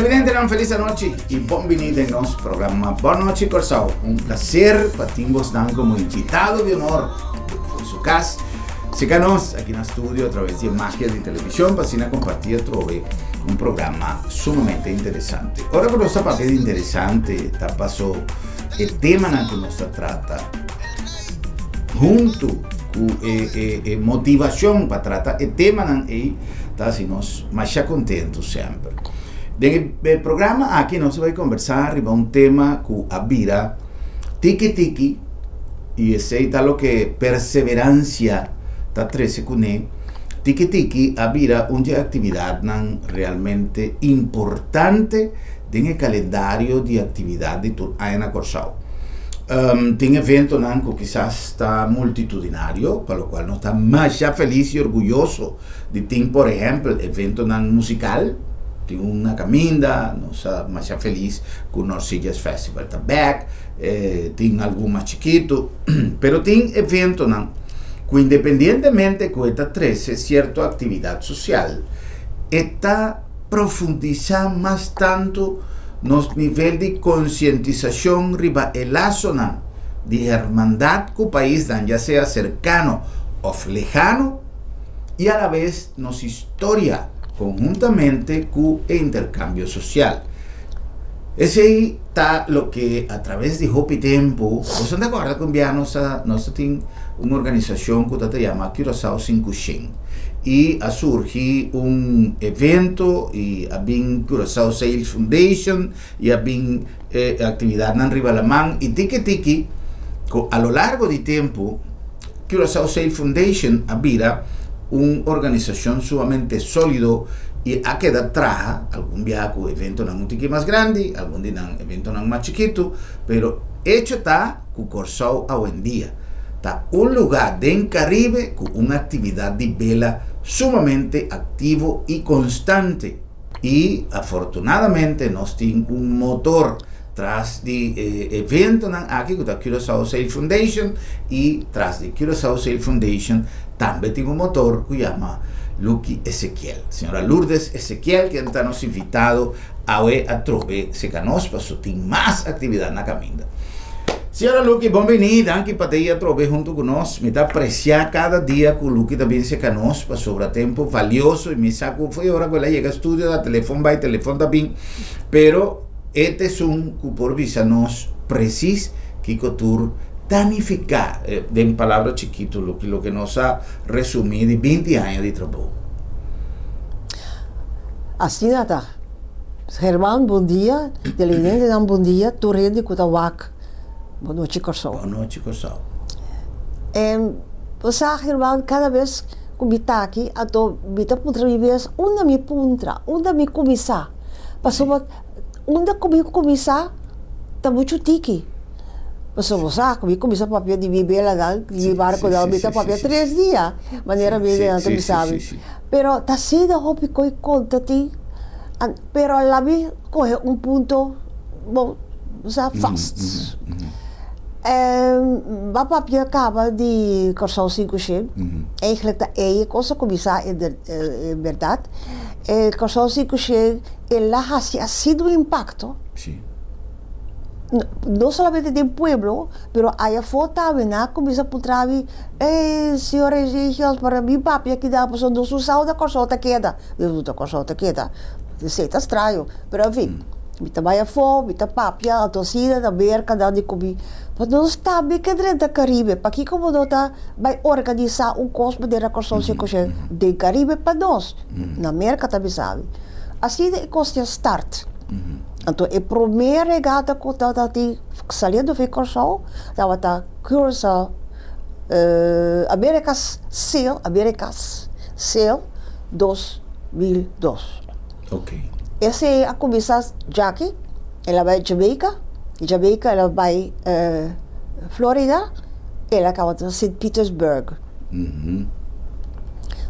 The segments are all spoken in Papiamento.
Televidentenan felis anochi i bon bini den nos programa Bon Nochi Kòrsou. Un plaser pa tin bosnan komo invitado di honor for su kas. Sika nos aki na studio atraves di e magia di televishon pa asina kompartí atrobe un programa sumamente interesante. Ora ku nos ta papia di interesante ta paso e temanan ku nos ta trata huntu ku e e e motivashon pa trata e temanan ei ta hasi nos masha kontentu semper. Den e programa aki nos ta bai kombersá riba un tema ku a bira tiki tiki i esei ta loke perseveransia ta trese kuné. Tiki tiki a bira un di e aktividatnan realmente importante den e kalendario di aktividat di tur aña na Kòrsou. Tin eventonan ku kisas ta multitudinario, pa lokual nos ta masha felis i orguyoso di tin por ehèmpel eventonan musikal, tin un na kaminda, nos ta masha felis ku North Sea Jazz Festival ta bèk, tin algun mas chikitu, pero tin eventonan ku independientemente ku e ta trese sierto aktividat sosial, e ta profundisá mas tantu nos nivel di konsientisashon riba e lasonan di hermandat ku paisnan ya sea serkano òf lehano i alabes nos historia konhuntamente ku e interkambio sosial. Esei ta loke a traves di hopi tempu, boso ta kòrda ku un bia nos a nos a tin un organisashon ku ta ta yama Curaçao Sinku Shen i a surgi un evento i a bin Curaçao Sail Foundation i a bin e aktividatnan riba laman i tiki tiki ku a lo largo di tempu Curaçao Sail Foundation a bira un organisashon sumamente sólido i a keda traha, algun biaha ku eventonan un tiki mas grandi, algun di nan eventonan mas chikitu, pero echo ta ku Kòrsou awendia ta un lugá den Karibe ku un aktividat di bela sumamente aktivo i konstante. I afortunadamente nos tin un motor tras di e eventonan aki ku ta Curaçao Sail Foundation i tras di Curaçao Sail Foundation tambe tin un motor ku yama Lucky Ezekiel. Señora Lourdes Ezekiel ken ta nos invitado awe atrobe seka nos paso tin mas aktividat na kaminda. Señora Lucky bon bini, danki pa ta ei atrobe huntu ku nos. Mi ta apresiá kada dia ku Lucky ta bin seka nos pasobra tempu valioso i mi sa ku fo'i ora ku el a yega studio ta telefon bai telefon ta bin pero E ta esun ku por bisa nos presis kiko tur ta nifiká, den palabra chikitu, loke loke nos a resumí di binti aña di trabou. Asina ta. German, bon dia. Televidentenan, bon dia. Tur hende ku ta wak Bon Nochi Kòrsou. Bon Nochi Kòrsou. Bo sa, German, kada bes ku mi ta aki, anto mi ta puntra mi mes, unda mi puntra? Unda mi kuminsá? Pasobra unda ku mi kuminsá ta muchu tiki. Pasobra bo sa ku mi kuminsá papia di mi belanan, di mi barkunan, mi ta papia tres dia, manera mi hendenan ta bisa mi. Pero ta asina hopi koi konta tin, pero laat mi kohe un punto bo sa vast. Bo a papia kaba di Kòrsou Sinku Shen, eigentlik ta ei e kos a kuminsá en bèrdat. E Kòrsou Sinku Shen el a hasi asina un impakto, no solamente den pueblo, pero aya afó tambe nan a kuminsá puntra mi, Ey, señor Ezechiel, para mi papia keda pasobra nos no sa unda Kòrsou ta keda. Mi unda Kòrsou ta keda? Esei ta straño, pero en fin, mi ta bai afó, mi ta papia, anto asina na Merka nan di ku mi, But nos tambe ke drenta Karibe, pakiko bo no ta bai organisá un kos manera Kòrsou Sinku Shen den Karibe pa nos? Na Merka ta bisa mi. Asina e kos tin a start. Anto e promé regata ku tabata tin saliendo for di Kòrsou tabata Curaçao Americas Sail, Americas Sail 2002. Esei a kuminsá djaki, el a bai Jamaica, di Jamaica el a bai Florida, el a kaba ta Sint Petersburg.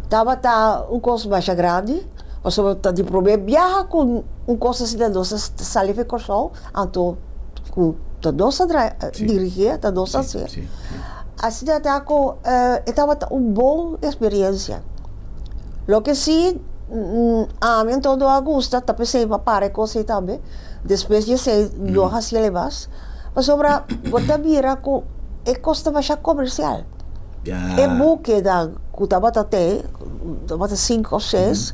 Tabata un kos masha grandi, pasobra ta di promé biaha ku un kos asina nos a sali for Kòrsou, anto ku ta nos a dirigié, ta nos a hasié. Asina ta ku e tabata un bon eksperiensia. Loke si. Ami anto no a gusta, ta p'esei mi a para e kos ei tambe. Despues di esei no a hasi el mas, pasobra bo ta mira ku e kos ta masha komersial. E bukenan ku tabata te, tabata sinku òf seis,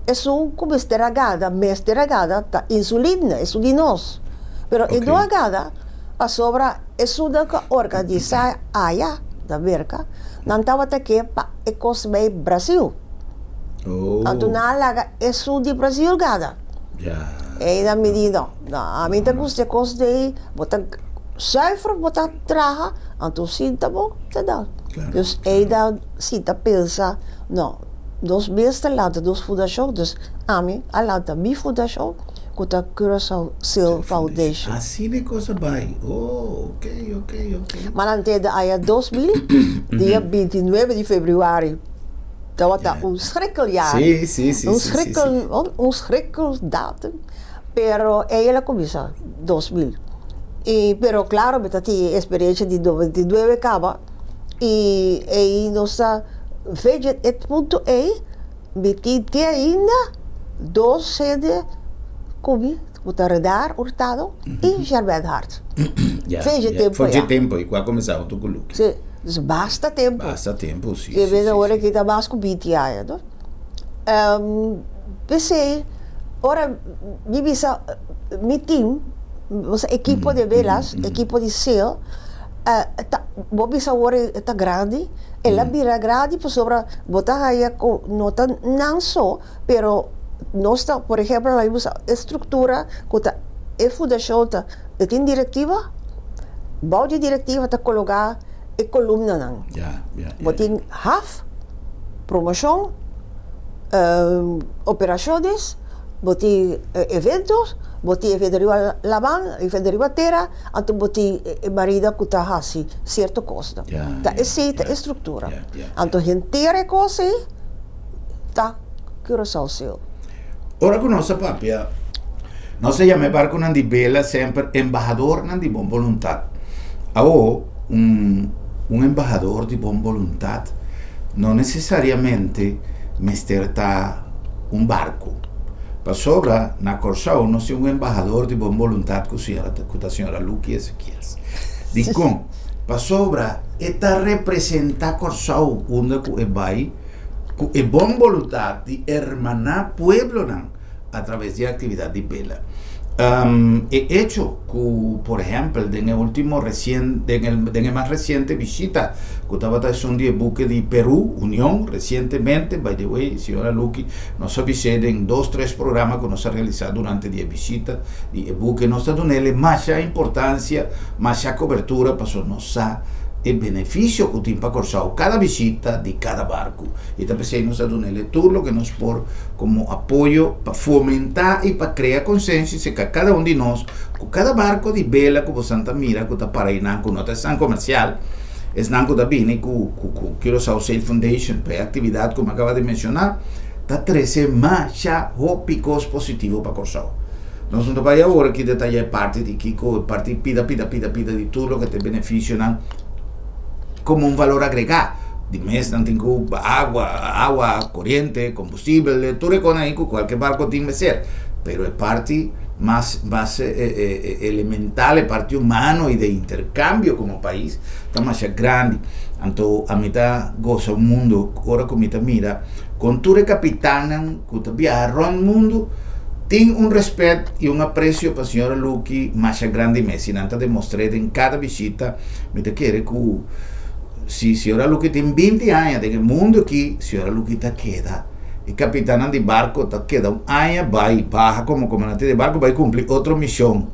esun ku mester a gana, mester a gana ta insulina, esun di nos. Pero e no a gana pasobra esunnan ku a organisá aya na Merka, nan tabata ke pa e kos bai Brasil. Anto nan a laga esun di Brasil gana. Ei nan mi di no, no, ami ta gusta e kos di bo ta zuiver bo ta traha, anto sinta bo ta dal. Dus ei nan sinta pensa, no, nos mes ta lanta nos fundashon, dus ami a lanta mi fundashon ku ta Curaçao Sail Foundation. Asina e kos a bai, oh, ok, ok, ok. Ma nan tende aña 2000, dia 29 di februari. Tabata un schrikkeljaar. Sí, sí, sí. Un schrikkel, un schrikkeldatum. Pero ey el a cuminsa, 2000. Y, pero claro, mi ta tin e experiencia di 99 caba. Y ey nos ta veje e punto ey, mi tin te ainda dos hende cu mi, cu ta Redar Hurtado y Germain Hart. Veje tempo ya. Veje tempo y cu a cuminsa hunto cu Lucky. Sí. Dus basta tempu. Basta tempu, si. Si, si, ora ki ta mas ku binti aña, no? P'esei, ora mi bisa mi tim, nos ekipo de velas, ekipo di sail, ta, bo bisa awor e ta grandi, el a bira grandi pasobra bo ta haña ku no ta nan so, pero nos ta, por ehempel, laga mi bisa e struktura ku ta e fundashon ta. E tin direktiva, bou di direktiva ta kologá e kolumnanan. Bo tin haf, promoshon, operashones, bo tin eventos, bo tin evento riba laman, evento riba tera, anto bo tin e marina ku ta hasi sierto kosnan. Ta esei ta e struktura. Anto henter e kos ei ta Curaçao Sail. Ora ku nos a papia, nos a yama e barkunan di bela semper embahadornan di bon boluntat. Awo, un un embahador di bon boluntat no nesesariamente mester ta un barku. Pasobra na Kòrsou nos tin un embahador di bon boluntat ku señora ku ta señora Lucky Ezechiels. Dikon? Pasobra e ta representá Kòrsou unda ku e bai. Ku e bon boluntat di hermaná pueblonan a traves di e aktividat di bela. E echo ku, por ehèmpel, den e último resien, den e den e mas resiente bishita ku tabata esun di e buke di Perú, Union, resientemente, by the way, señora Lucky, nos a bis'é den dos, tres programa ku nos a realisá durante di e bishita di e buke, nos ta dun'el masha importansia, masha kobertura, pasobra nos sa e benefisio ku tin pa Kòrsou kada bishita di kada barku. I ta p'esei nos a duna el e tur loke nos por komo apoyo pa fomentá i pa krea konsensia serka kada un di nos ku kada barku di bela ku bosan ta mira ku ta para einan ku no ta esnan komersial, esnan ku ta bini ku ku Curaçao Sail Foundation pa e aktividat ku mi a kaba di menshoná ta trese masha hopi kos positivo pa Kòrsou. Nos no ta bai awor aki detayá e parti di kiko, e parti pida pida pida pida di tur loke ta e benefisionan komo un valor agregá. Di mes nan tin ku agua, awa, koriente, kombustibel, tur e kosnan ei ku kualke barko tin mester. Pero e parti mas mas elemental, e parti humano i de interkambio komo pais ta masha grandi. Anto ami ta gosa un mundu ora ku mi ta mira kon tur e kapitannan ku ta biaha rònt mundu tin un rèspèt i un apresio pa señora Lucky masha grandi mes i nan ta demostr'é den kada bishita. Mi ta kere ku si señora Lucky tin 20 aña den e mundu aki, señora Lucky ta keda e kapitannan di barko ta keda un aña bai baha komo komandante di barko bai kumpli otro mishon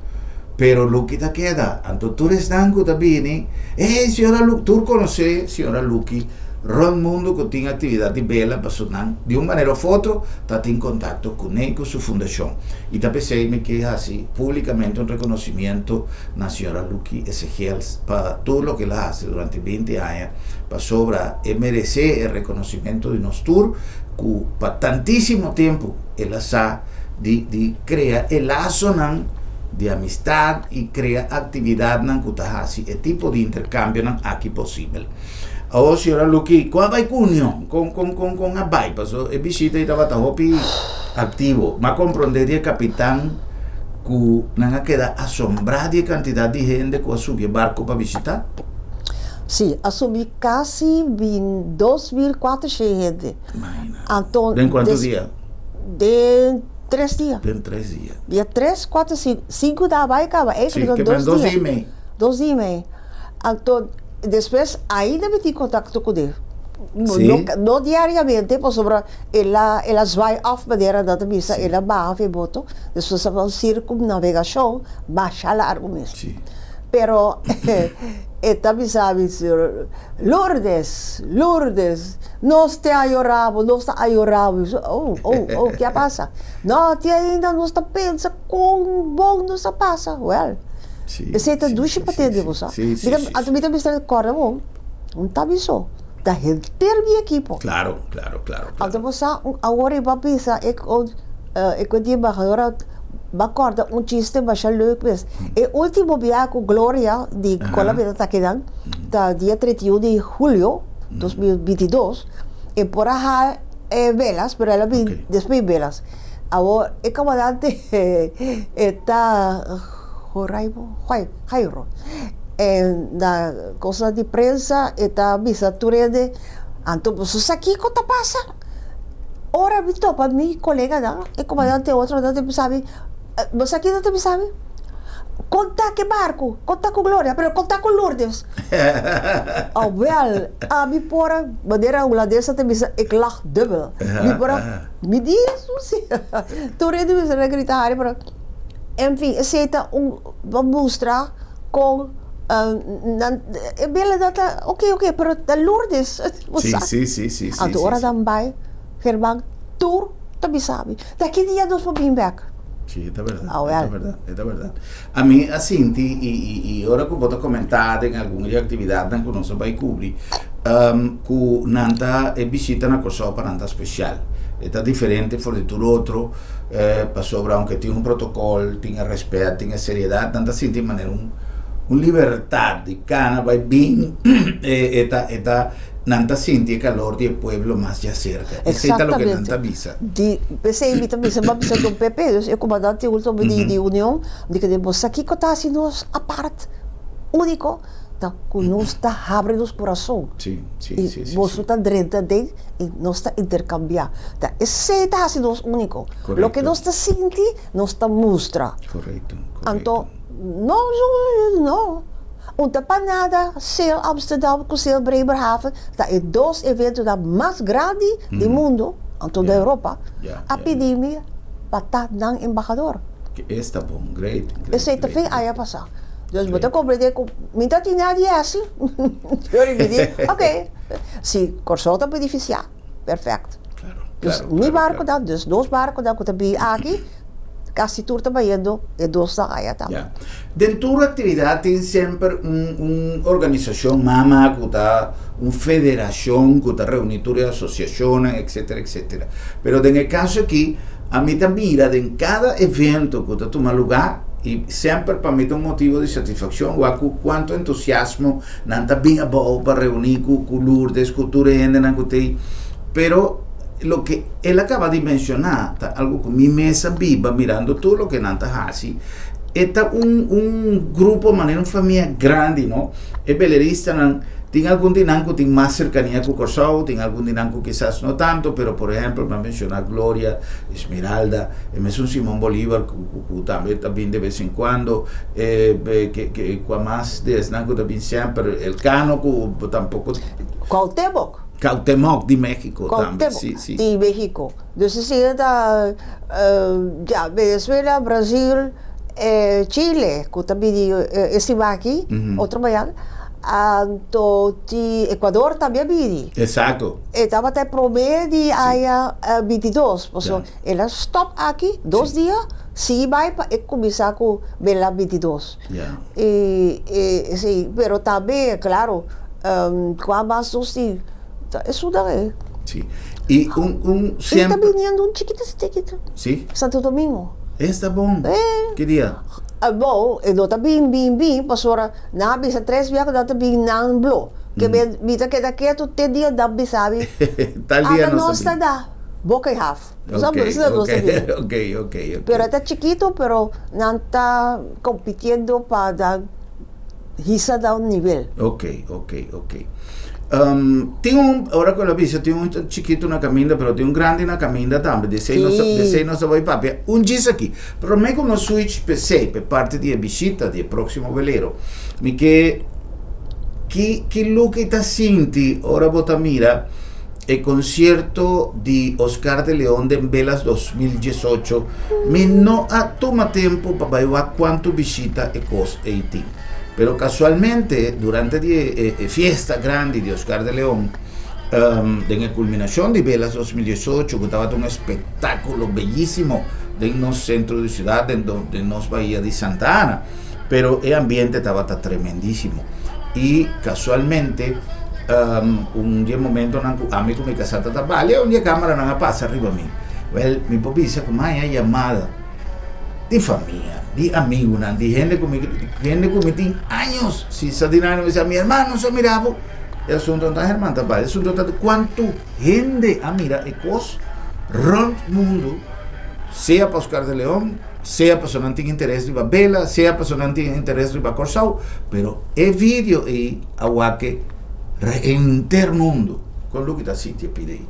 pero Lucky ta keda. Anto tur esnan ku ta bini, Ey señora Lucky, tur konosé señora Lucky. Rond mundu ku tin aktividat di bela paso nan di un manera of otro ta tin kontakto kuné ku su fundashon. I ta p'esei mi ke hasi públikamente un rekonosimiento na señora Lucky Ezechiels pa tur loke el a hasi durante 20 aña pasobra e meresé e rekonosimento di nos tur ku pa tantísimo tempu el a sa di di krea e lasonan di amistad i krea aktividatnan ku ta hasi e tipo di interkambionan aki posibel. Awor señora Lucky, kon a bai ku Union? Kon kon kon kon a bai? Paso e bishita ei tabata hopi aktivo. M'a komprondé di e kapitan ku nan a keda asombrá di e kantidat di hende ku a subi e barko pa bishitá. Sí, a subi kasi bin 2400 hende. Imagina. Anto Den kuantu dia? Den tres dia. Den tres dia. Dia tres, kuater, sinku. Sinku ta bai kaba, Sí, eigelik ke dos men dos dia. dia i mei. Dos dia i mei. Anto despues ainda mi tin kontakto kuné. Sí. No, no diariamente pasobra el a el a zwaai af manera nan ta bisa, el a baha for e boto, despues a un sirkumnavegashon masha largu mes. Sí. Pero e ta bisa mi, Lourdes, Lourdes, nos te a yora bo, nos ta a yora bo. Mi bisa, oh, oh, oh, ke a pasa? No, te ainda nos ta pensa kon bon nos a pasa. Wèl. Esei ta dushi pa tende bo sa. Anto mi ta bisa kòrda bo, un ta biso, ta henter mi ekipo. Claro, claro, claro. Anto bo sa, awor e bo a bisa e ku di embahador a bo kòrda un chiste masha leuk mes. E ultimo biaha ku Gloria di Colombia ta akinan, ta dia 31 di julio 2022, e por a haal e velas, pero el a bin despues velas. Awor e komandante e ta. Joraibo, Jairo. En na cosa di prensa e ta bisa tur hende, anto boso sa kiko ta pasa? Ora mi topa mi koleganan, e komandante otronan ta bisa mi, bo sa kiko nan ta bisa mi? Konta ku e barku, konta ku Gloria, pero konta ku Lourdes. Awel, ami por a, manera hulandesa ta bisa, ik lach dubbel. Mi por a, mi di, tur hende mester a grita hari, pero. En fin, esei ta un pa mustra kon nan e bela nan ta oke oke pero ta Lourdes bo Sí, sa. sí, sí, sí, sí, Anto sí, ora sí. nan bai German tur ta bisa mi ta ki dia nos por bin bek. Sí, e ta berdad, e ta Awel. berdad, e ta berdad. Ami a sinti i i i ora ku bo ta komentá den algun di e aktividatnan ku nos a bai kubri ku nan ta e bishita na Kòrsou pa nan ta spesial. E ta diferente for di tur otro. Pasobra aunke tin un protokòl, tin e rèspèt, tin e seriedat, nan ta sinti manera un un libertat di kana bai bin, e ta e ta nan ta sinti e kalor di e pueblo mas djaserka. Esei ta loke nan ta bisa. Di p'esei mi ta bisa, mi a bisa don Pepe, dus e komandante ultimo di di Union, di kende bo sa kiko ta hasi nos apart, úniko? Ta ku nos ta habri nos kurason. Sí, sí, I sí, sí, boso sí. ta drenta den i nos ta interkambiá. Ta esei ta hasi nos úniko. Korekto. Loke nos ta sinti, nos ta mustra. Korekto, korekto. Anto, no, no, un ta pa nada Sail Amsterdam ku Sail Bremerhaven ta e dos eventonan mas grandi di mundu, anto di Ja, Europa, ja, a ja, ja. pidi mi pa ta nan embahador. Es ta bon, great, great, Esei ta great, fin great. aña pasá. Dus bo ta komprendé ku mi ta tin nadie hasi. Yo di mi di, ok, si Kòrsou ta benefisiá, perfèkt. Claro, Dus claro, mi claro, barko claro. ta, dus nos barkonan ku ta bini aki, kasi tur ta bayendo e dosnan aya tambe. Ya. Den tur aktividat tin semper un un organisashon mama ku ta un federashon ku ta reuní tur e asosiashonnan etcetera etcetera. Pero den e kaso aki ami ta mira den kada evento ku ta tuma lugá i semper pa mi ta un motibo di satisfakshon wak ku kuantu entusiasmo nan ta bin abou pa reuní ku ku Lourdes ku tur e hendenan ku ta ei. Pero loke el a kaba di menshoná ta algu ku mi mes a biba mirando tur loke nan ta hasi. E ta un un grupo manera un famia grandi no. E beleristanan tin algun di nan ku tin mas serkania ku Kòrsou, tin algun di nan ku kisas no tanto, pero por ehèmpel mi a menshoná Gloria, Esmeralda, e mesun Simon Bolívar ku ku ku tambe ta bin de bes en kuando, e ke ke kua mas di esnan ku ta bin semper, Elcano ku tampoko. Cuauhtémoc. Cuauhtémoc di México tambe, Cuauhtémoc si si. di México. Dus asina ta ya Venezuela, Brasil, Chile ku ta bini e siman aki otro mañan anto di Ecuador tambe a bini. Exacto. E tabata e prome di aña 22 pasobra el a stop aki dos dia sigui bai pa e kuminsá ku bela 22. I si pero tambe claro kua mas nos tin. Ta esun nan e. Sí. I un, un I ta siempre. biniendo un chikito chikito. Sí. Santo Domingo. Esta bon. Eh. Ki dia? Ah, bon, e no ta bin, bin, bin, pasobra nan a bisa tres bia ku nan ta bin nan blo. Ke mi mi ta keda ketu te dia nan bisa mi, Tal dia Ata nos nos ta ta bin. da boka i haf. Ok, Asina nos ok, ta bin. ok, ok, ok. Pero e ta chikitu, pero nan ta kompitiendo pa nan hisa na un nivel. Ok, ok, ok. Tin un, ora ku el a bisa, tin un chikitu na kaminda, pero tin un grandi na kaminda tambe. Di esei nos ta, di esei nos ta bai papia un djis aki. Promé ku nos switch p'esei, p'e parti di e bishita di e próksimo velero, mi ke, ki, ki loke ta sinti ora bo ta mira e konsierto di Oscar de Leon den Belas 2018? Mi no a tuma tempu pa bai wak kuantu bishita e kos ei tin. Pero kasualmente durante di e e fiesta grandi di Oscar de Leon, den e kulminashon di Belas 2018 ku tabata un espektákulo beyísimo den nos sentro di siudat, den den nos bahia di Santa Ana, pero e ambiente tabata tremendísimo. I kasualmente un di e momentonan ku ami ku mi kasá ta ta balia, un di e kameranan a pasa riba mi. Wèl, mi por bisa ku mi a haña yamada di famia, di amigunan, di hende ku mi, hende ku mi tin años sin sa di nan, mi bisa, mi hermano sa mira bo. E asunto no ta herman ta bai, e asunto ta kuantu hende a mira e kos rònt mundu, sea pa Oscar de Leon, sea pasobra nan tin interes riba Bela, sea pasobra nan tin interes riba Kòrsou, pero e video ei a wak henter mundu. Kon loke ta sinti e pida ei?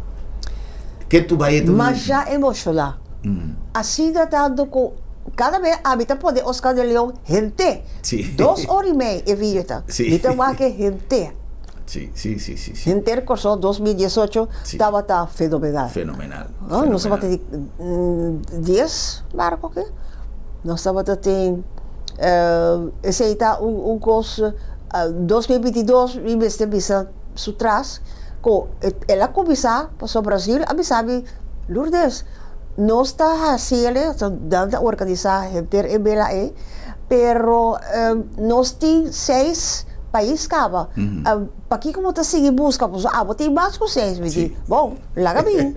Ke tu bai e ta. Masha emoshoná. Asina tantu ku kada bes ami ta pone Oscar de Leon henter. Dos ora i mei e video ta. Mi ta wak e henter. Henter Kòrsou 2018 tabata fenomenal. Fenomenal. Nos tabata tin dies barko ke. Nos tabata tin esei ta un kos 2022 mi mester bisa su tras ku el a kuminsá pasobra Brasil a bisa mi Lourdes nos ta hasi el nan ta organisá henter e bela ei pero nos tin seis pais kaba pakiko bo ta sigui buska pasobra abo tin mas ku seis mi di bon laga bin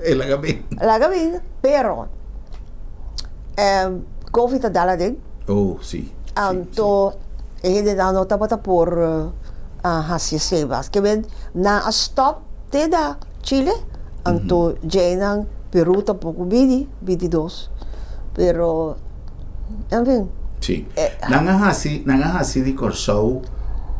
laga bin pero covid a dal aden anto e hendenan no tabata por hasi esei mas ke men nan a stop te na Chile anto djeinan Peru tampoco bini 22 pero en fin. Sí. Nan a hasi, nan a hasi di Kòrsou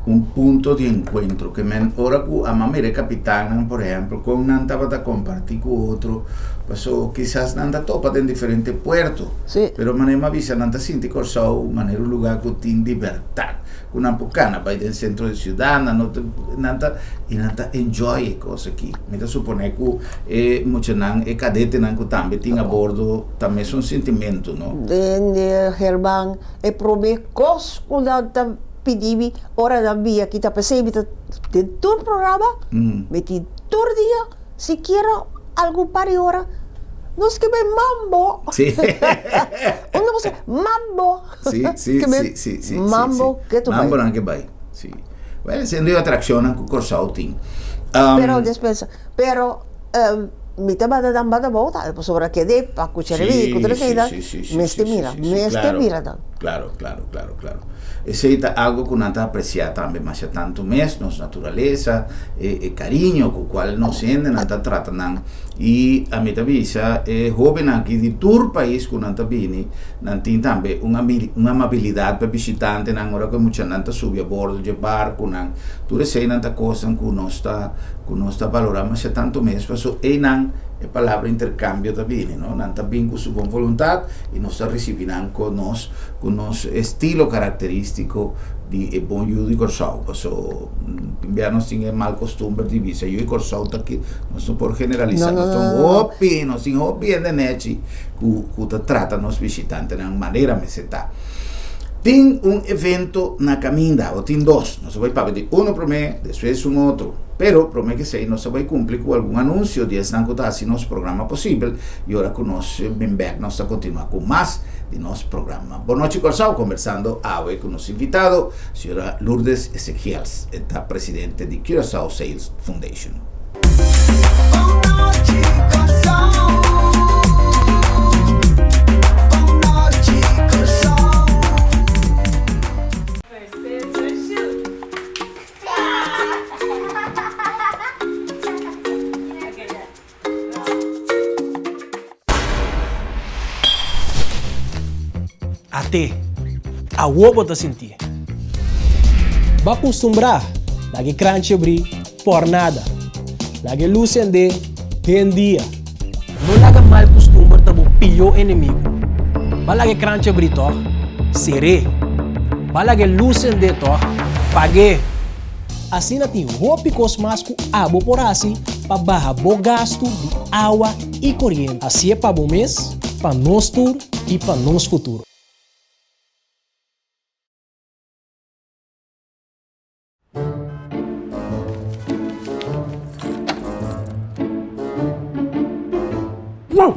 un punto di enkuentro ke men ora ku a mira e kapitannan por ehèmpel kon nan tabata kompartí ku otro paso kisas nan ta topa den diferente puerto Sí. pero manera mi a bisa nan ta sinti Kòrsou manera un lugá ku tin libertat. Ku nan por kana bai den sentro di siudat, nan no ta, nan ta, i nan ta enjoy e kos aki. Mi ta suponé ku e muchanan, e kadetenan ku tambe tin a bordo ta mesun sintimentu, no? Den de German, e promé kos ku nan ta pidi mi ora nan bia aki ta p'esei mi ta den tur programa, mi tin tur dia sikiera algun par di ora, nos ke bai mambo. Sí. Unda bo sa? Mambo. Sí, sí, Ke men sí, sí, sí, mambo sí. ke tu bai. Mambonan ke bai, sí. Bueno, siendo e atraccionnan ku Kòrsou tin. Pero despues, pero mi ta manda nan banda abou tambe pasobra kende pa kucha riba i ku tur eseinan mester mira, mester mira nan. Claro, claro, claro, claro. Esei ta algo ku nan ta apresiá tambe masha tantu mes, nos naturalesa, e e kariño ku kual nos hendenan ta trata nan. I ami ta bisa e hóbennan aki di tur pais ku nan ta bini, nan tin tambe un un amabilidat pa bishitantenan ora ku e muchanan ta subi a bordo dje barkunan. Tur eseinan ta kosnan ku nos ta ku nos ta balorá masha tantu mes pasobra einan e palabra interkambio ta bini, no? Nan ta bin ku su bon voluntat i nos ta risibí nan ku nos ku nos estilo karakterístiko di e bon yu di Kòrsou. Paso bia nos tin e mal kostumber di bisa yu di Kòrsou ta ki nos no por generalisá. Nos ta hopi, nos tin hopi hende nechi ku ku ta trata nos bishitantenan manera mester ta. Tin un evento na kaminda, o tin dos. Nos a bai papia di uno promé, despues un otro. Pero promé ku esei nos a bai kumpli ku algun anunsio di esnan ku ta hasi nos programa posibel i ora ku nos bin bèk nos ta kontinuá ku mas di nos programa. Bon nochi Kòrsou, kombersando awe ku nos invitado, señora Lourdes Ezechiels, e ta presidente di Curaçao Sails Foundation. Bon nochi Kòrsou, bon nochi Kòrsou. At'é, awor bo ta sintié. Bo a kustumbrá laga e kranchi abrí por nada. Laga e lus sendé den dia. No laga mal kustumber ta bo pió enemigu. Bo a laga e kranchi abrí tòg? Ser'é. Bo a laga e lus sendé tòg? Pag'é. Asina tin hopi kos mas ku abo por hasi pa baha bo gastu di awa i koriente. Hasié pa bo mes, pa nos tur i pa nos futuro. Wow!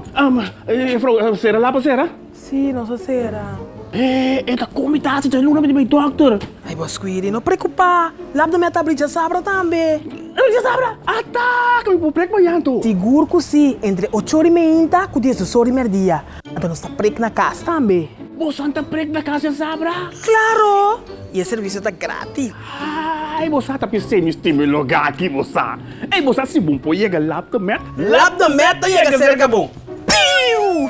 Juffrouw, sera lapa sera? Sí, nos a sera. E ta kon mi ta hasi djaluna mi ta bai dòkter. Ay, bo Squidi, no preokupá. Lap de meta abri djasabra tambe. Abri djasabra? Ata! Ke mi por prek mañan anto? Sigur ku sí, entre ocho ora i meinta ku diesdos ora i mèrdia. Anto nos ta prek na kas tambe. Bosan ta prek na kas djasabra? Klaro! I e servisio ta gratis. Ay, bo sa ta p'esei mi stima e lugá aki, bo sa. Ey, bo sa si bon por yega Lap de Met? Lap de Met ta yega serka bo. Piu!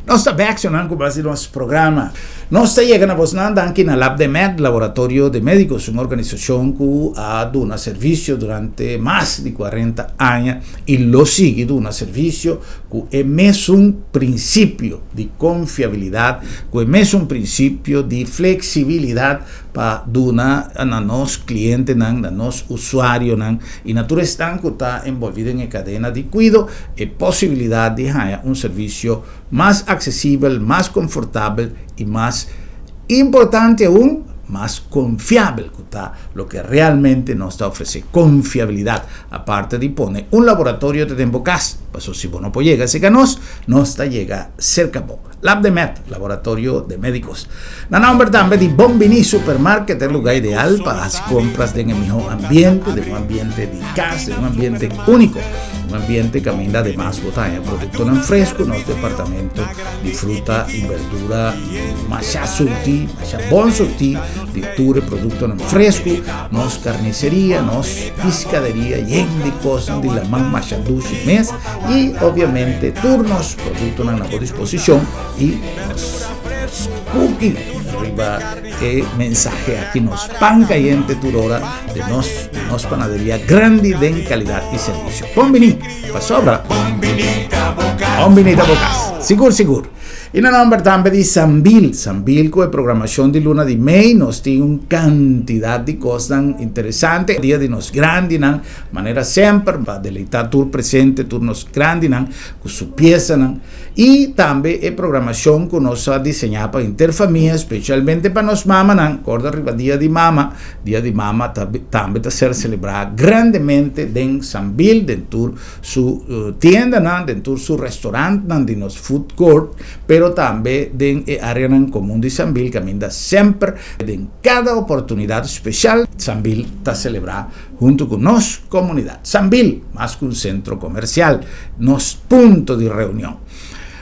Nos ta bek shonnan ku base di nos programa. Nos ta yega na bosnan danki na LabdeMed, Laboratorio de Medicos, un organisashon ku a duna servisio durante mas di kuarenta aña i lo sigui duna servisio ku e mesun prinsipio di konfiabilidat, ku e mesun prinsipio di fleksibilidat pa duna na nos klientenan, na nos usuarionan i na tur esnan ku ta envolví den e kadena di kuido e posibilidat di haña un servisio mas aksesibel, mas konfortabel i mas importante aun, mas konfiabel, ku ta loke realmente nos ta ofresé, konfiabilidat. Aparte di pone un laboratorio ta den bo kas, paso si bo no por yega serka nos, nos ta yega serka bo. Labdemed, Laboratorio de Médicos. Na nomber tambe di Bon Bini Supermarket, e lugar ideal pa hasi compras den e mihó ambiente, den un ambiente di kas, den un ambiente úniko. Un ambiente kaminda ademas bo ta haña produktonan fresku. Nos departamento di fruta i berdura masha surtí, masha bon surtí di tur e produktonan fresku. Nos karniseria, nos piskaderia yen di kosnan di laman masha dushi mes i obviamente tur nos produktonan na bo disposishon i nos cookie riba e mensahe aki nos pan cayente tur ora de nos nos panaderia grandi den calidad y servicio. Bon bini pasobra Bon bini ta bo cas. Sigur sigur. Y na nomber tambe di Sambil, Sambil cu e programacion di luna di mei nos tin un cantidad di cosnan interesante. Dia di nos grandinan, manera semper pa deleita tur presente, tur nos grandinan cu su piesanan. Y tambe e programacion cu nos a diseña pa henter famia, specialmente pa nos mamanan. Corda riba Dia di Mama, Dia di Mama ta tambe ta ser celebra grandemente den Sambil, den tur su tiendanan, den tur su restaurantnan di nos food court, pero tambe den e areanan comun di Sambil caminda semper den cada oportunidad special Sambil ta celebra hunto cu nos comunidad. Sambil, mas cu un centro comercial, nos punto di reunion.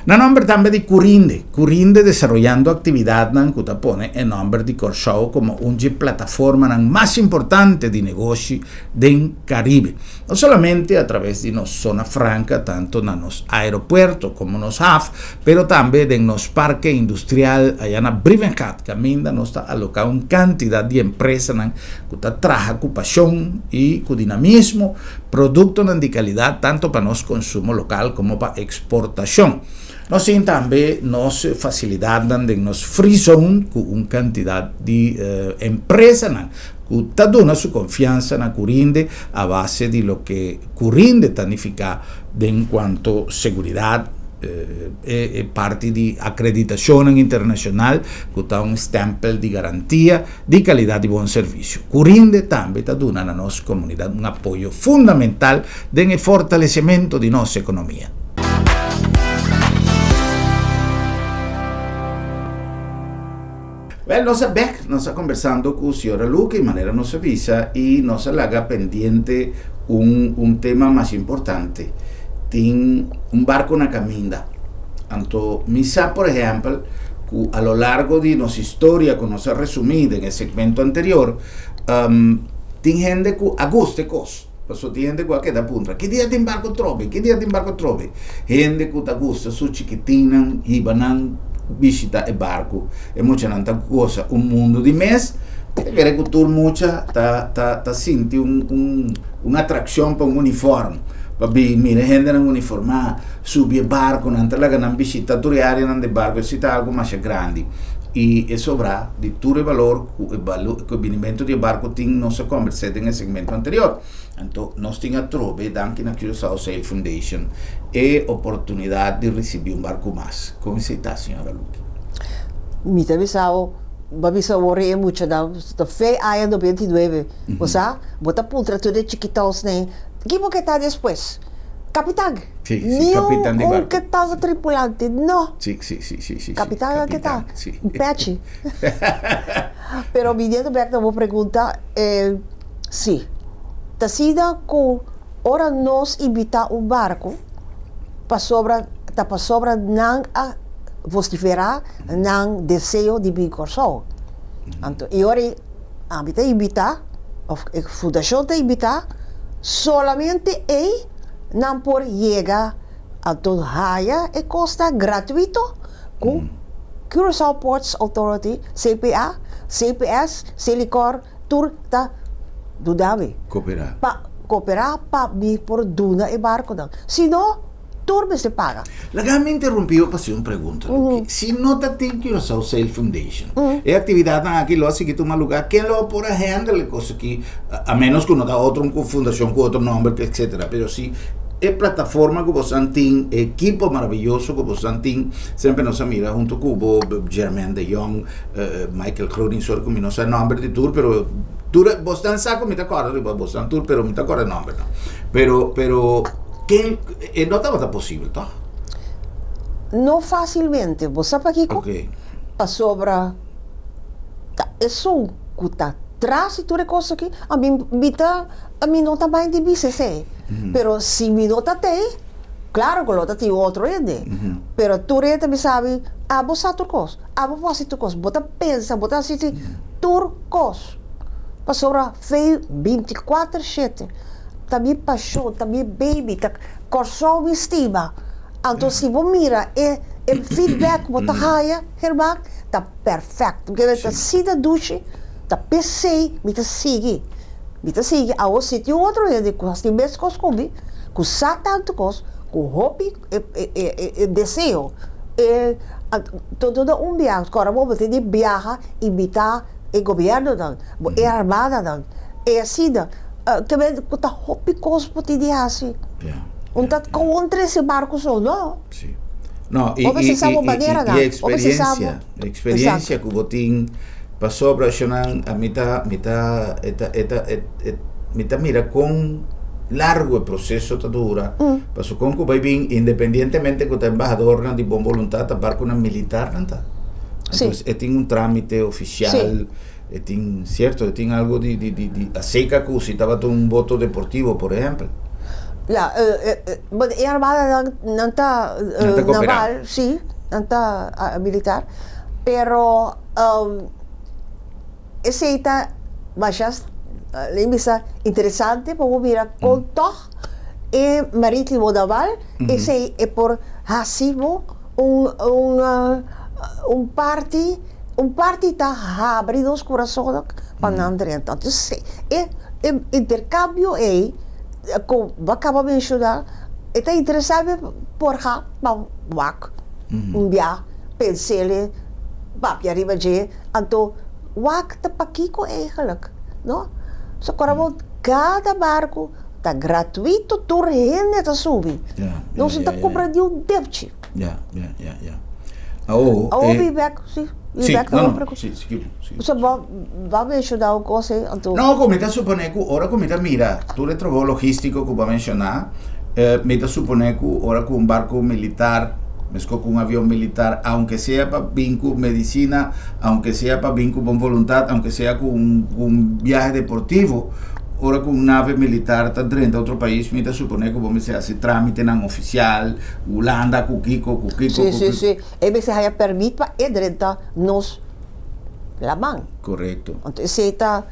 Na nomber tambe di Curinde, Curinde desaroyando actividadnan cu ta pone e nomber di Corsou como un dje plataformanan mas importante di negoshi den Caribe. No solamente a traves di nos zona franca tanto na nos aeropuerto como nos haf, pero tambe den nos parke industrial aya na Brievengat caminda nos ta aloca un cantidad di empresanan cu ta traha cu pasion y cu dinamismo productonan di calidad tanto pa nos consumo local como pa exportacion. Nos tin tambe nos facilidadnan den nos free zone cu un cantidad di empresanan. ku ta duna su konfiansa na Curinde a base di loke Curinde ta nifiká den kuanto seguridat, e parti di akreditashonnan internashonal ku ta un stèmpel di garantia di kalidat di bon servisio. Curinde tambe ta duna na nos komunidat un apoyo fundamental den e fortalesementu di nos ekonomia. Wèl, nos a bèk, nos a kombersando ku señora Luque, manera nos a bisa, i nos a laga pendiente un un tema mas importante. Tin un barko na kaminda. Anto mi sa, por ehèmpel, ku a lo largo di nos historia ku nos a resumí den e segmento anterior, tin hende ku a gusta e kos. Pasobra tin hende ku a keda puntra, Ki dia tin barko trobe? Ki dia tin barko trobe? Hende ku ta gusta su chikitinnan hiba nan bishita e barku. E muchanan ta gosa un mundu di mes. Mi ta kere ku tur mucha ta ta ta sinti un un un atrakshon pa un uniform, pa bin mira e hendenan uniformá, subi e barkunan, ta laga nan bishita tur e áreanan di barku. Esei ta algu masha grandi. I e sobrá di tur e balor ku e balo ku e binimentu di e barku tin nos a kombers'é den e segmento anterior. Anto nos tin atrobe, danki na Curaçao Sail Foundation, e oportunidat di risibí un barku mas. Kon esei ta, señora Lucky? Mi ta bisa bo, bo a bisa awor e muchanan ta fe aña 99, bo sa, bo ta puntra tur e chikitosnan, ki bo ke ta despues? Kapitan! Sí, sí, kapitan di Ni un barku. ke ta tripulante, no! Sí, sí, sí, sí, sí, sí. Kapitan a ke ta, Kapitan, sí. un pechi. Pero biniendo bek na bo pregunta, eh, sí. Ta asina ku ora nos invitá un barku, pasobra ta pasobra nan a vosiferá nan deseo di bin Kòrsou. Anto e ora ei ami ta invitá, òf e fundashon ta invitá, solamente ei nan por yega anto haya e kosnan gratuito ku Curaçao Ports Authority, CPA, CPS, Selikor, tur ta duna mi. Koperá. Pa koperá pa mi por duna e barkonan. Si no, tur mester paga. Laga mi interrumpí bo pa hasi un pregunta, Lucky. Si no ta tin Curaçao Sail Foundation, e aktividatnan aki lo a sigui tuma lugá, ken lo a por a handle e kos aki? A menos ku no ta otro un fundashon ku otro nomber, etcetera. Pero si e plataforma ku bosan tin, e ekipo maraviyoso ku bosan tin, semper nos a mira hunto ku bo, Germaine de Jong, Michael Groning, sorry ku mi no sa nomber di tur, pero tur bosnan sa ku mi ta kòrda riba bosnan tur, pero mi ta kòrda nombernan. Pero, pero ken, e no tabata posibel, tòg? No fásilmente. Bo sa pakiko? Ok. Pasobra ta esun ku ta tras di tur e kos aki, ami mi ta, mi no ta bai di bisa esei. Pero si mi no ta tei, klaro ku lo ta tin otro hende. Pero tur hende ta bisa mi, abo sa tur kos, abo por hasi tur kos, bo ta pensa, bo ta hasi tur kos. Pasobra fe bintikuater shete ta mi pashon, ta mi baby, ta Kòrsou mi stima. Anto si bo mira e e feedback ku bo ta haya, German, ta perfèkto. Pasobra ta asina dushi, ta p'esei mi ta sigui. Mi ta sigui awor si tin otro hende ku hasi mes kos ku mi, ku sa tantu kos, ku hopi e deseo, e todo na un biaha. Kòrda bo, bo tin di biaha invitá e gobièrnunan, e armadanan, e asina. Te men ku ta hopi kos bo tin di hasi. Un ta kontra ese barku so, no. Sí. No, i, Bo mester sa bo maneranan. i eksperiencia, eksperiencia ku bo tin pasobra ashonan a mi ta mi ta e ta e ta e mi ta mira kon largu e proseso ta dura pasobra kon ku bai bin independientemente ku ta embahadornan di bon boluntat ta barkunan militarnan ta. Entonces e tin un tramite ofisial. E tin, cierto, e tin algo di, di, di, di acerca cu si tabata un boto deportivo, por ehempel. Ja, bueno, e armada nan, nan ta, Nan ta coopera. naval, sí, nan ta militar, pero esey ta masha, lei bisa, interesante pa bo mira con tog e maritimo naval, esey e por haci bo un, un, un parti. Un parti ta habri nos kurasonnan pa nan drenta. Entonces, e interkambio ei ku bo a kaba menshoná, e ta interesá mi por ha pa wak un bia, pens'el, papia riba dje. Anto, wak ta pakiko eigenlijk? No. So kora bo kada barku ta gratuito tur hende ta subi. Nos no ta kubra di un depchi. Ya, ya, ya, ya. Awo, Awo bi bek, si. Bi Si, bek no, ta no, preku. si, si, si. So bo bo a menshoná un kos ei, anto. No, ku mi ta suponé ku ora ku mi ta mira tur e trabou logístiko ku bo a menshoná, mi ta suponé ku ora ku un barku militar, meskos ku un avion militar, aunke sea pa bin ku medisina, aunke sea pa bin ku bon voluntat, aunke sea ku un ku un biahe deportivo, ora ku un nave militar ta drenta otro pais, mi ta suponé ku bo mester hasi trámitenan ofisial, Hulanda ku kiko, ku kiko, Si, ku si, kiko. si. E mester haya pèrmit pa e drenta nos laman. Korekto. Anto esei ta,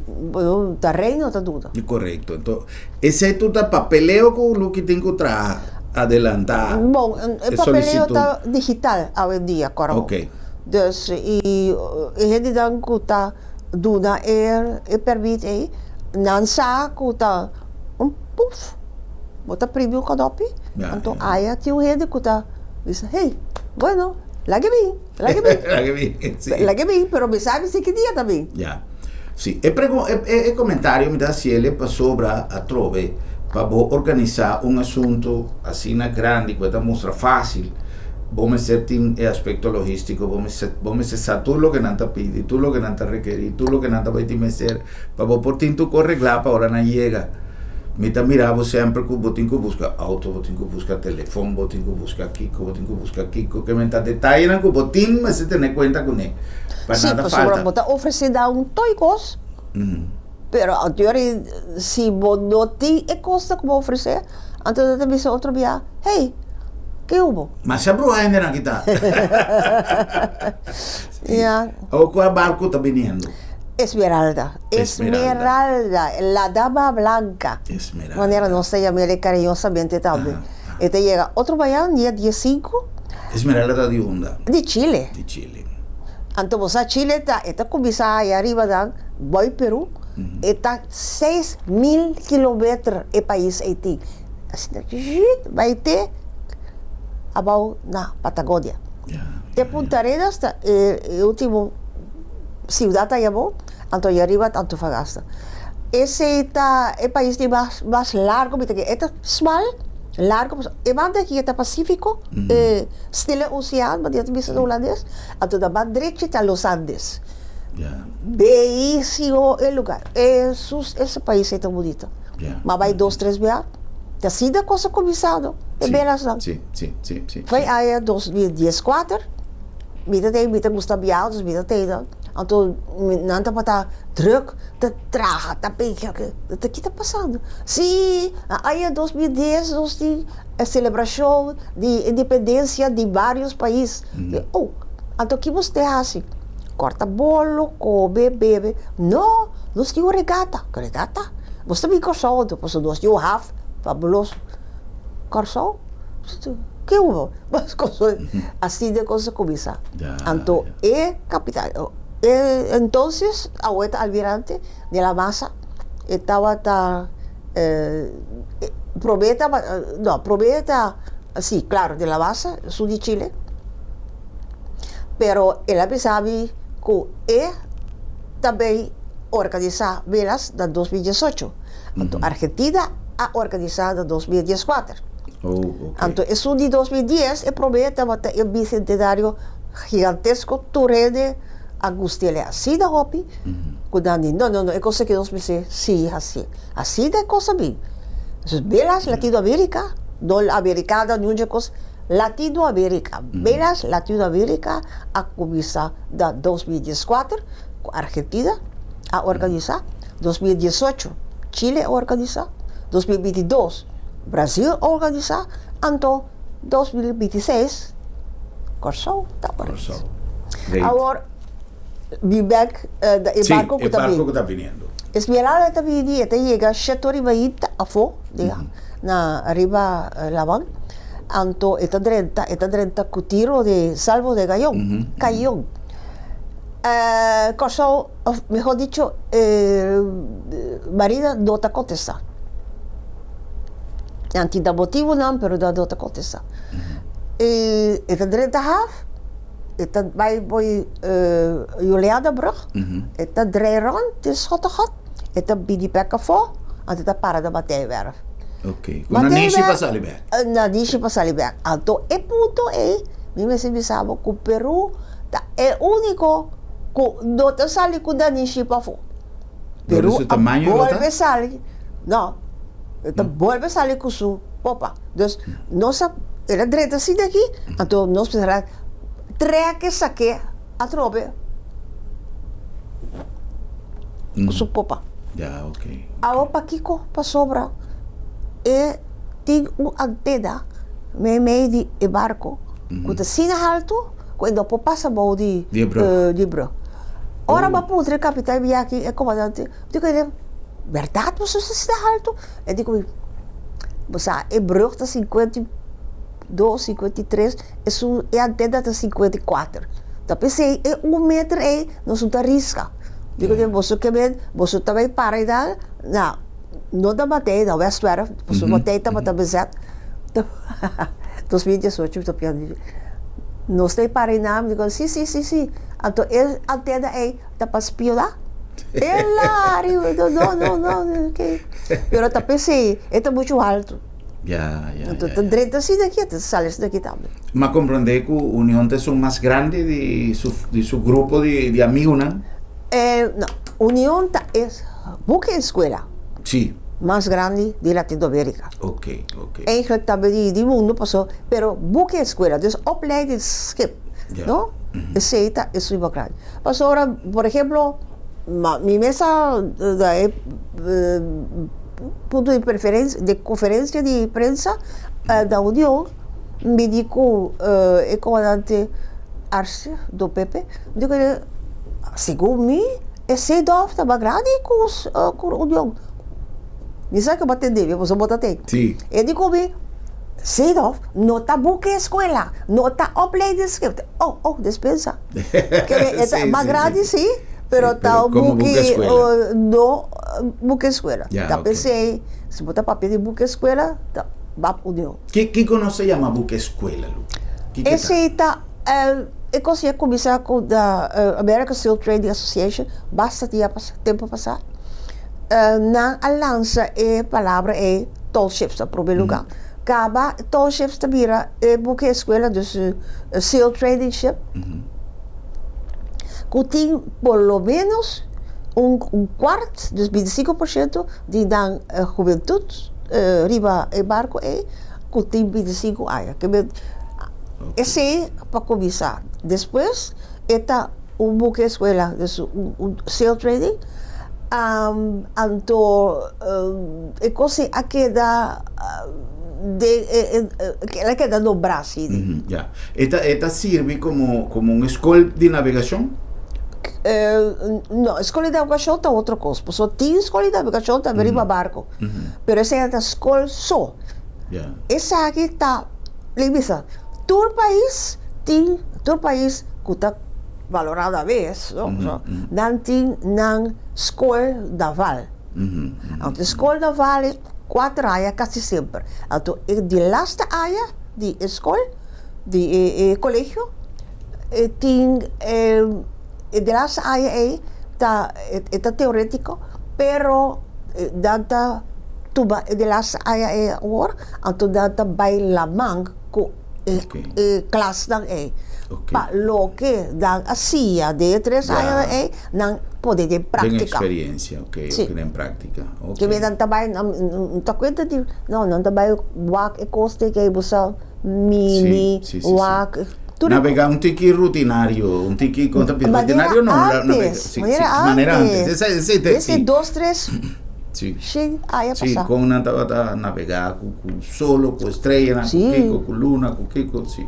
bueno, ta Reino ta duda. Korekto. Anto esei tur ta papeleo ku Lucky tin ku traha, adelantá. Bon, e papeleo ta digital awendia, kòrda bo. Ok. Dus, i e hendenan ku ta duna e pèrmit ei, nan sa ku ta un puf. Bo ta primi un kodopi, anto aya tin un hende ku ta bisa, hey, bueno, laga bin, laga bin. Laga bin, si. Laga bin, pero mi sabi si ki dia ta bin. Ya. Si, e pregun, e, e, e komentario mi ta hasiel pasobra atrobe pa bo organisá un asuntu asina grandi ku e ta mustra fásil, bo mester tin e aspekto logístiko, bo mester, bo mester sa tur loke nan ta pidi, tur loke nan ta rekerí, tur loke nan ta bai tin mester pa bo por tin tur kos reglá pa ora nan yega. Mi ta mira bo semper ku bo tin ku buska auto, bo tin ku buska telefon, bo tin ku buska kiko, bo tin ku buska kiko. Ke men ta detayenan ku bo tin mester tene kuenta kuné pa Sí, nada pasobra falta. bo ta ofresé da un toi kos, pero anterior si bo no tin e kosnan ku bo ofresé, anto nan ta bisa otro bia, hey, ke hubo? Masha bruha hendenan ki ta. Ya. Awor kua barku ta biniendo? Esmeralda. Esmeralda, la dama blanca. Esmeralda. Manera nos ta yam'el cariñosamente tambe. E ta yega otro mañan, dia diesinku. Esmeralda ta di unda? Di Chile. Di Chile. Anto bo sa Chile ta, e ta cuminsa aya ariba dan, boy Peru, e ta 6000 kilometer e pais ei tin. Asina zjit bai te abao na Patagonia. Te Punta Arenas ta e ultimo siudat aya bo. Anto allá riba ta Antofagasta. Esei ta e pais di mas mas largo mi ta kere. E ta smal, largo, pasobra e banda aki e ta Pasífiko, e Stille Oceaan, manera ta bisa na hulandes, anto na banda drechi ta Los Andes. Beyísimo e lugar. Esus, ese pais ei ta bunito. Mi a bai dos tres bia, ta asina kos a kuminsá no, e belasnan. Foi aña 2014, mi ta den, mi ta gusta biaha, dus mi ta tei. Anto nan tabata druk ta traha ta pega ta ki ta pasando si na aña 2010 nos tin e selebrashon di independensia di varios pais oh anto ki bo ste hasi korta bolo kome bebe no nos tin un regata regata bo sta bin Kòrsou anto pasobra nos tin un haf fabuloso Kòrsou ke hubo Asina e kos a kuminsá. Anto e kapitan, e entonces awe ta almirante de la masa, e tabata promé tabata, no promé ta, si klaro de la masa, su di Chile, pero el a bisa mi ku e ta bay organisá velas na 2018. Anto Argentina a organisá na 2014. Oh, ok. Anto esun di 2010 e promé tabata e bicentenario gigantesko tur hende a gust'el asina hopi ku nan di no no no e kos aki nos mester sigui hasié. Asina e kos a bin. Entonces Belas Latinoamerica, no Americana ni un dje kos, Latinoamerica, Belas Latinoamerica a kuminsá na 2014 ku Argentina a organisá, 2018 Chile a organisá, 2022 Brasil a organisá, anto 2026 Kòrsou ta organisá. Kòrsou. Great. Awor mi bèk na e Sí, barko ku e ta barko bini. ku ta biniendo. Esmeralda ta bini, e ta yega shete ora i mainta afó di na riba laman, anto e ta drenta, e ta drenta ku tiro di salvo de gayon, kayon. Kòrsou, òf mihó dicho Marina no ta kontestá. Nan tin nan motibunan pero nan no ta kontestá. I e ta drenta haf. E ta bai bo'i Julianabrug, e ta drei rond den Schottegat, e ta bini bek afó, anto e ta para na Mateiwerf. Ok, ku nanishi pa sali bek. Nanishi pa sali bek. Anto e punto ei, mi mester bisa bo ku Peru ta e úniko ku no ta sali ku nanishi pafó. Dor di su tamaño lo ta? Peru a bolbe sali, no, e ta bolbe sali ku su popa. Dus nos a, el a drenta asina aki, anto nos mester a trek e sak'é atrobe ku su popa. Ya, ok. Awo pakiko? Pasobra e tin un antena meimei di e barko ku ta asina haltu ku e no por pasa bou di Di e brug. di e brug. Ora bo a puntra e kapitan biaha aki, e komandante, di ku e. Bèrdat bo sus asina haltu? E di ku mi, Bo sa e brug ta 52, 53, esun e antena ta 54. Ta p'esei e un meter ei nos no ta riska. Di ku mi, Boso ke men, boso ta bai para einan na, no na Matei, na Westwerf, pasobra Matei tabata bezet. 2018 mi ta piensa di, nos ta bai para einan, mi di ku, Si, si, si, si. Anto e antena ei Ta pa spioná? Ela riba, no, no, no, no, okay. Pero ta p'esei, e ta muchu haltu. Ya, ya, Anto ya, ta ya. drenta asina aki, ta sali asina aki tambe. M'a komprondé ku Union ta esun mas grandi di su, di su grupo di, di amigunan. Eh, no, Union ta e buki eskuela Sí. mas grandi di Latinoamérika. Ok, ok. Eigenlijk tambe di, di mundu paso, pero buki eskuela, dus opleidingsschip, Ya. no? Esei ta esun mas grandi. Pasobra, por ehemplo, mi mes a da e punto di preferensia, di konferensia di prensa na Union, mi di ku e komandante Arce, don Pepe, mi di ku el, segun mi e Seedorf ta mas grandi ku Union. Mi sa ke bo a tende mi, pasobra bo ta tei. E di ku mi, Seedorf no ta buka eskuela, no ta opleidingsschip. Oh, oh, despensa. Ke e ta mas grandi si, pero ta un buki no buki eskuela. Ta p'esei, si bo ta papia di buki eskuela, ta bap Union. Kiko nos ta yama buki eskuela, Lu? Kiko ta? Esei ta, e kos ya kuminsá ku American Steel Trading Association basta dia pasá, tempu pasá. Nan a lansa e palabra ei tall ships na promé lugá. Kaba tall ships ta bira e buki eskuela, dus sail training ship, ku tin por lo menos un kuart, dus bintisinko por shento di nan hubentut riba e barko ei ku tin bintisinku aña. Esei pa kuminsá. Despues e ta un buki eskuela, dus un sail training, anto e kos ei a keda den el a keda nombrá asina. Ya. E ta e ta sirbi komo komo un eskol di nabegashon? No, eskol di nabegashon ta otro kos, pasobra tin skol di nabegashon tambe riba barko, pero esei ta skol so. Esaki ta, lei bisa, tur pais tin, tur pais ku ta valorá na bes, no, nan tin nan skol naval. Anto e skol naval e kuater aña kasi semper. Anto e di laste aña di e skol, di e kolegio, e tin e di laste aña ei ta e ta teorétiko, pero nan ta tuma e di laste aña ei awor, anto nan ta bai laman ku e klasnan ei. Pa loke nan a siña den e tres añanan ei, nan pone den práktika. Den eksperensia, ok, ok, den práktika, ok. Ke nan ta bai, no ta kuenta di, no, nan ta bai wak e kos te ke bo sa mini, wak. Nabegá un tiki rutinario, un tiki, kon ta bisa, rutinario no, Manera antes, manera antes. Desde dos, tres. Sí. Shin aña Sí, pasá. kon nan tabata navegá ku ku solo, ku estrellanan, ku Sí. kiko, ku luna, ku kiko, sí.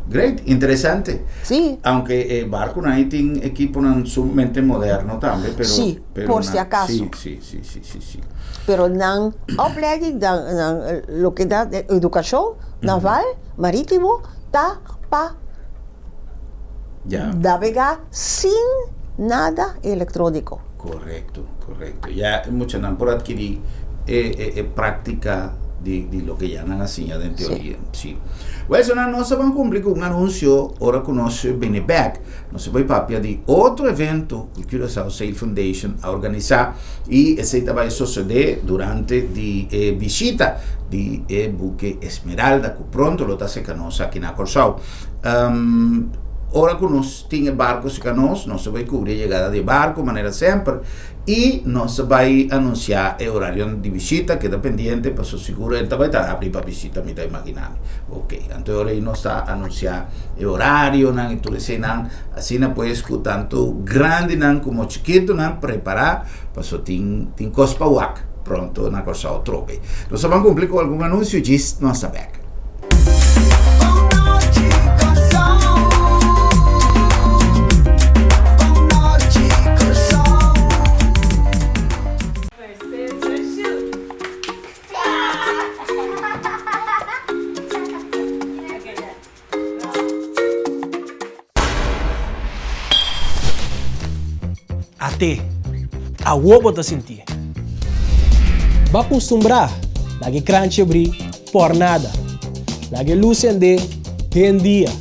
Great, interesante. Sí. Aunke e barkunan ei tin ekiponan sumamente moderno tambe, pero Sí, pero por si nan acaso. sí, sí, sí, sí, sí, sí. Pero nan opleiding, nan nan loke ta edukashon naval, marítimo, ta pa Ya. Nabegá sin nada elektróniko. Korekto, korekto. Ya e muchanan por adkirí e e e práktika. Di, di loke ya nan a siña den teoria. Sí. Wel, so nan nos a ban cumpli cu un anuncio ora cu nos bini bek. Nos a bay papia di otro evento cu Curaçao Sail Foundation a organisa y esey ta bay sosode durante di e bishita di e buque Esmeralda cu pronto lo ta acerca nos aki na Corsou. Um, ora cu nos tin e barco acerca nos, nos a bay cubri e yegada di e barco manera semper. I nos ta bai anunsiá e orarionan di bishita, keda pendiente paso sigur el ta bai ta habri pa bishita mi ta imaginá mi. Ok, anto e ora ei nos ta anunsiá e orarionan i tur eseinan, asina pues ku tantu grandinan komo chikitunan prepará paso tin tin kos pa wak pronto na Kòrsou trobe. Nos a ban kumpli ku algun anunsio djis nos ta bèk. At'é, awor bo ta sintié. Bo a kustumbrá laga e kranchi abrí por nada. Laga e lus sendé den dia.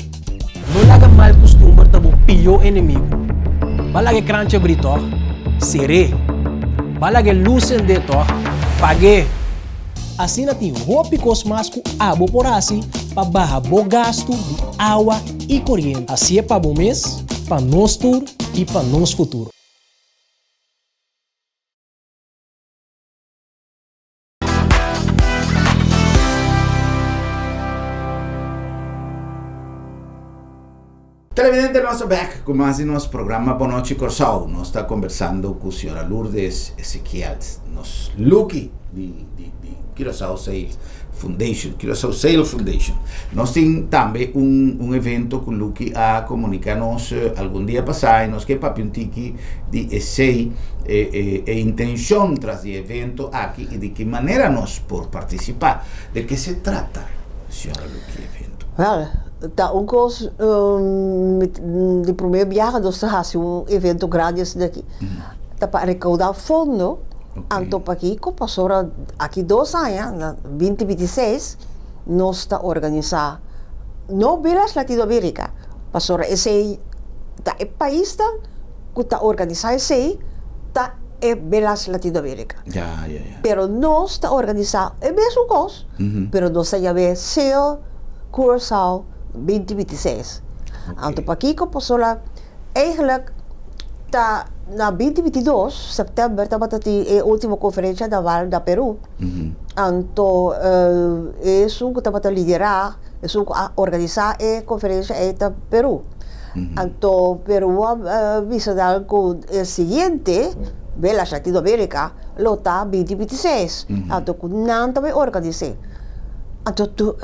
No laga mal kustumber ta bo pió enemigu. Bo a laga e kranchi abrí tòg? Ser'é. Bo a laga e lus sendé tòg? Pag'é. Asina tin hopi kos mas ku abo por hasi pa baha bo gastu di awa i koriente. Hasié pa bo mes, pa nos tur i pa nos futuro. Televidente nos ta bek ku mas di nos programa Bon Nochi Kòrsou. Nos ta kombersando ku señora Lourdes Ezequiels, nos Lucky di di di Curaçao Sail Foundation, Curaçao Sail Foundation. Nos tin tambe un un evento ku Lucky a komunika nos algun dia pasá i nos ke papia un tiki di esei, e e e intenshon tras di e evento aki i di ki manera nos por partisipá. De ke se trata, señora Lucky, e evento? Wel, Ta un kos di promé biaha nos ta hasi un evento grandi asina aki ta pa rekoudá fondo anto pakiko pasobra aki dos aña na binti binti seis nos ta organisá no Village Latinoamerica pasobra esei ta e paisnan ku ta organisá esei ta e Village Latinoamerica pero nos ta organisá e mesun kos pero nos ta yam'é Sail Curaçao 2026. Anto pakiko pasobra eigenlijk ta na 2022 september tabata tin e ultimo conferencia naval na Peru. Anto esun ku tabata lidera, esun ku a organisa e conferencia ei ta Peru. Anto Peru a bisa nan ku e siguiente Village Latinoamerica lo ta 2026. Anto ku nan ta bai organis'é. Anto tur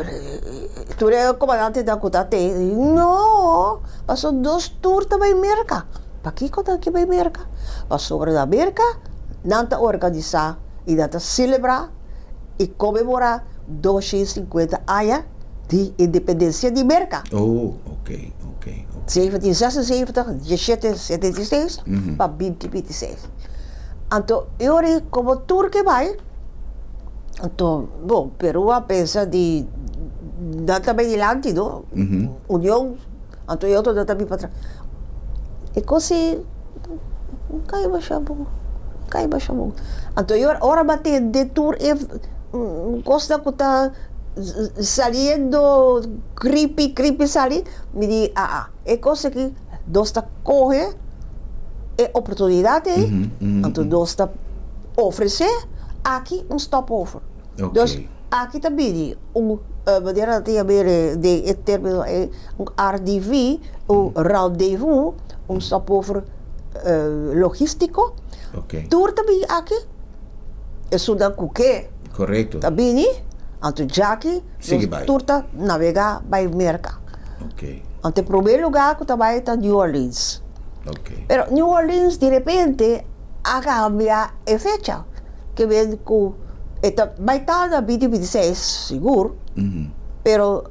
tur e komandantenan ku ta te di, No! Pasobra nos tur ta bai Merka. Pakiko nan ke bai Merka? Pasobra na Merka nan ta organisá i nan ta selebrá i konmemorá 250 aña di independensia di Merka. Oh, ok, ok, ok. 1776, 1776 pa 2026. Anto e ora ei komo tur ke bai. Anto, bon, Peru a pensa di nan ta bai dilanti, no? Union, anto e otro nan ta bin patras. E kos ei no kai masha bon, no kai masha bon. Anto e ora bo a tende tur e kosnan ku ta saliendo kripi kripi sali, mi di aa, e kos aki nos ta kohe e oportunidat ei, anto nos ta ofresé aki un stopover. Dus aki ta bini un manera nan ta yam'é den e término ei, un RDV, un rendez-vous, un stopover logístiko. Tur ta bini aki, esunnan ku ke ta bini, anto djaki nos tur ta nabegá bai Merka. Anto e promé lugá ku ta bai ta New Orleans. Pero New Orleans di repente a cambia e fecha ke men ku e ta bai ta na binti binti seis sigur pero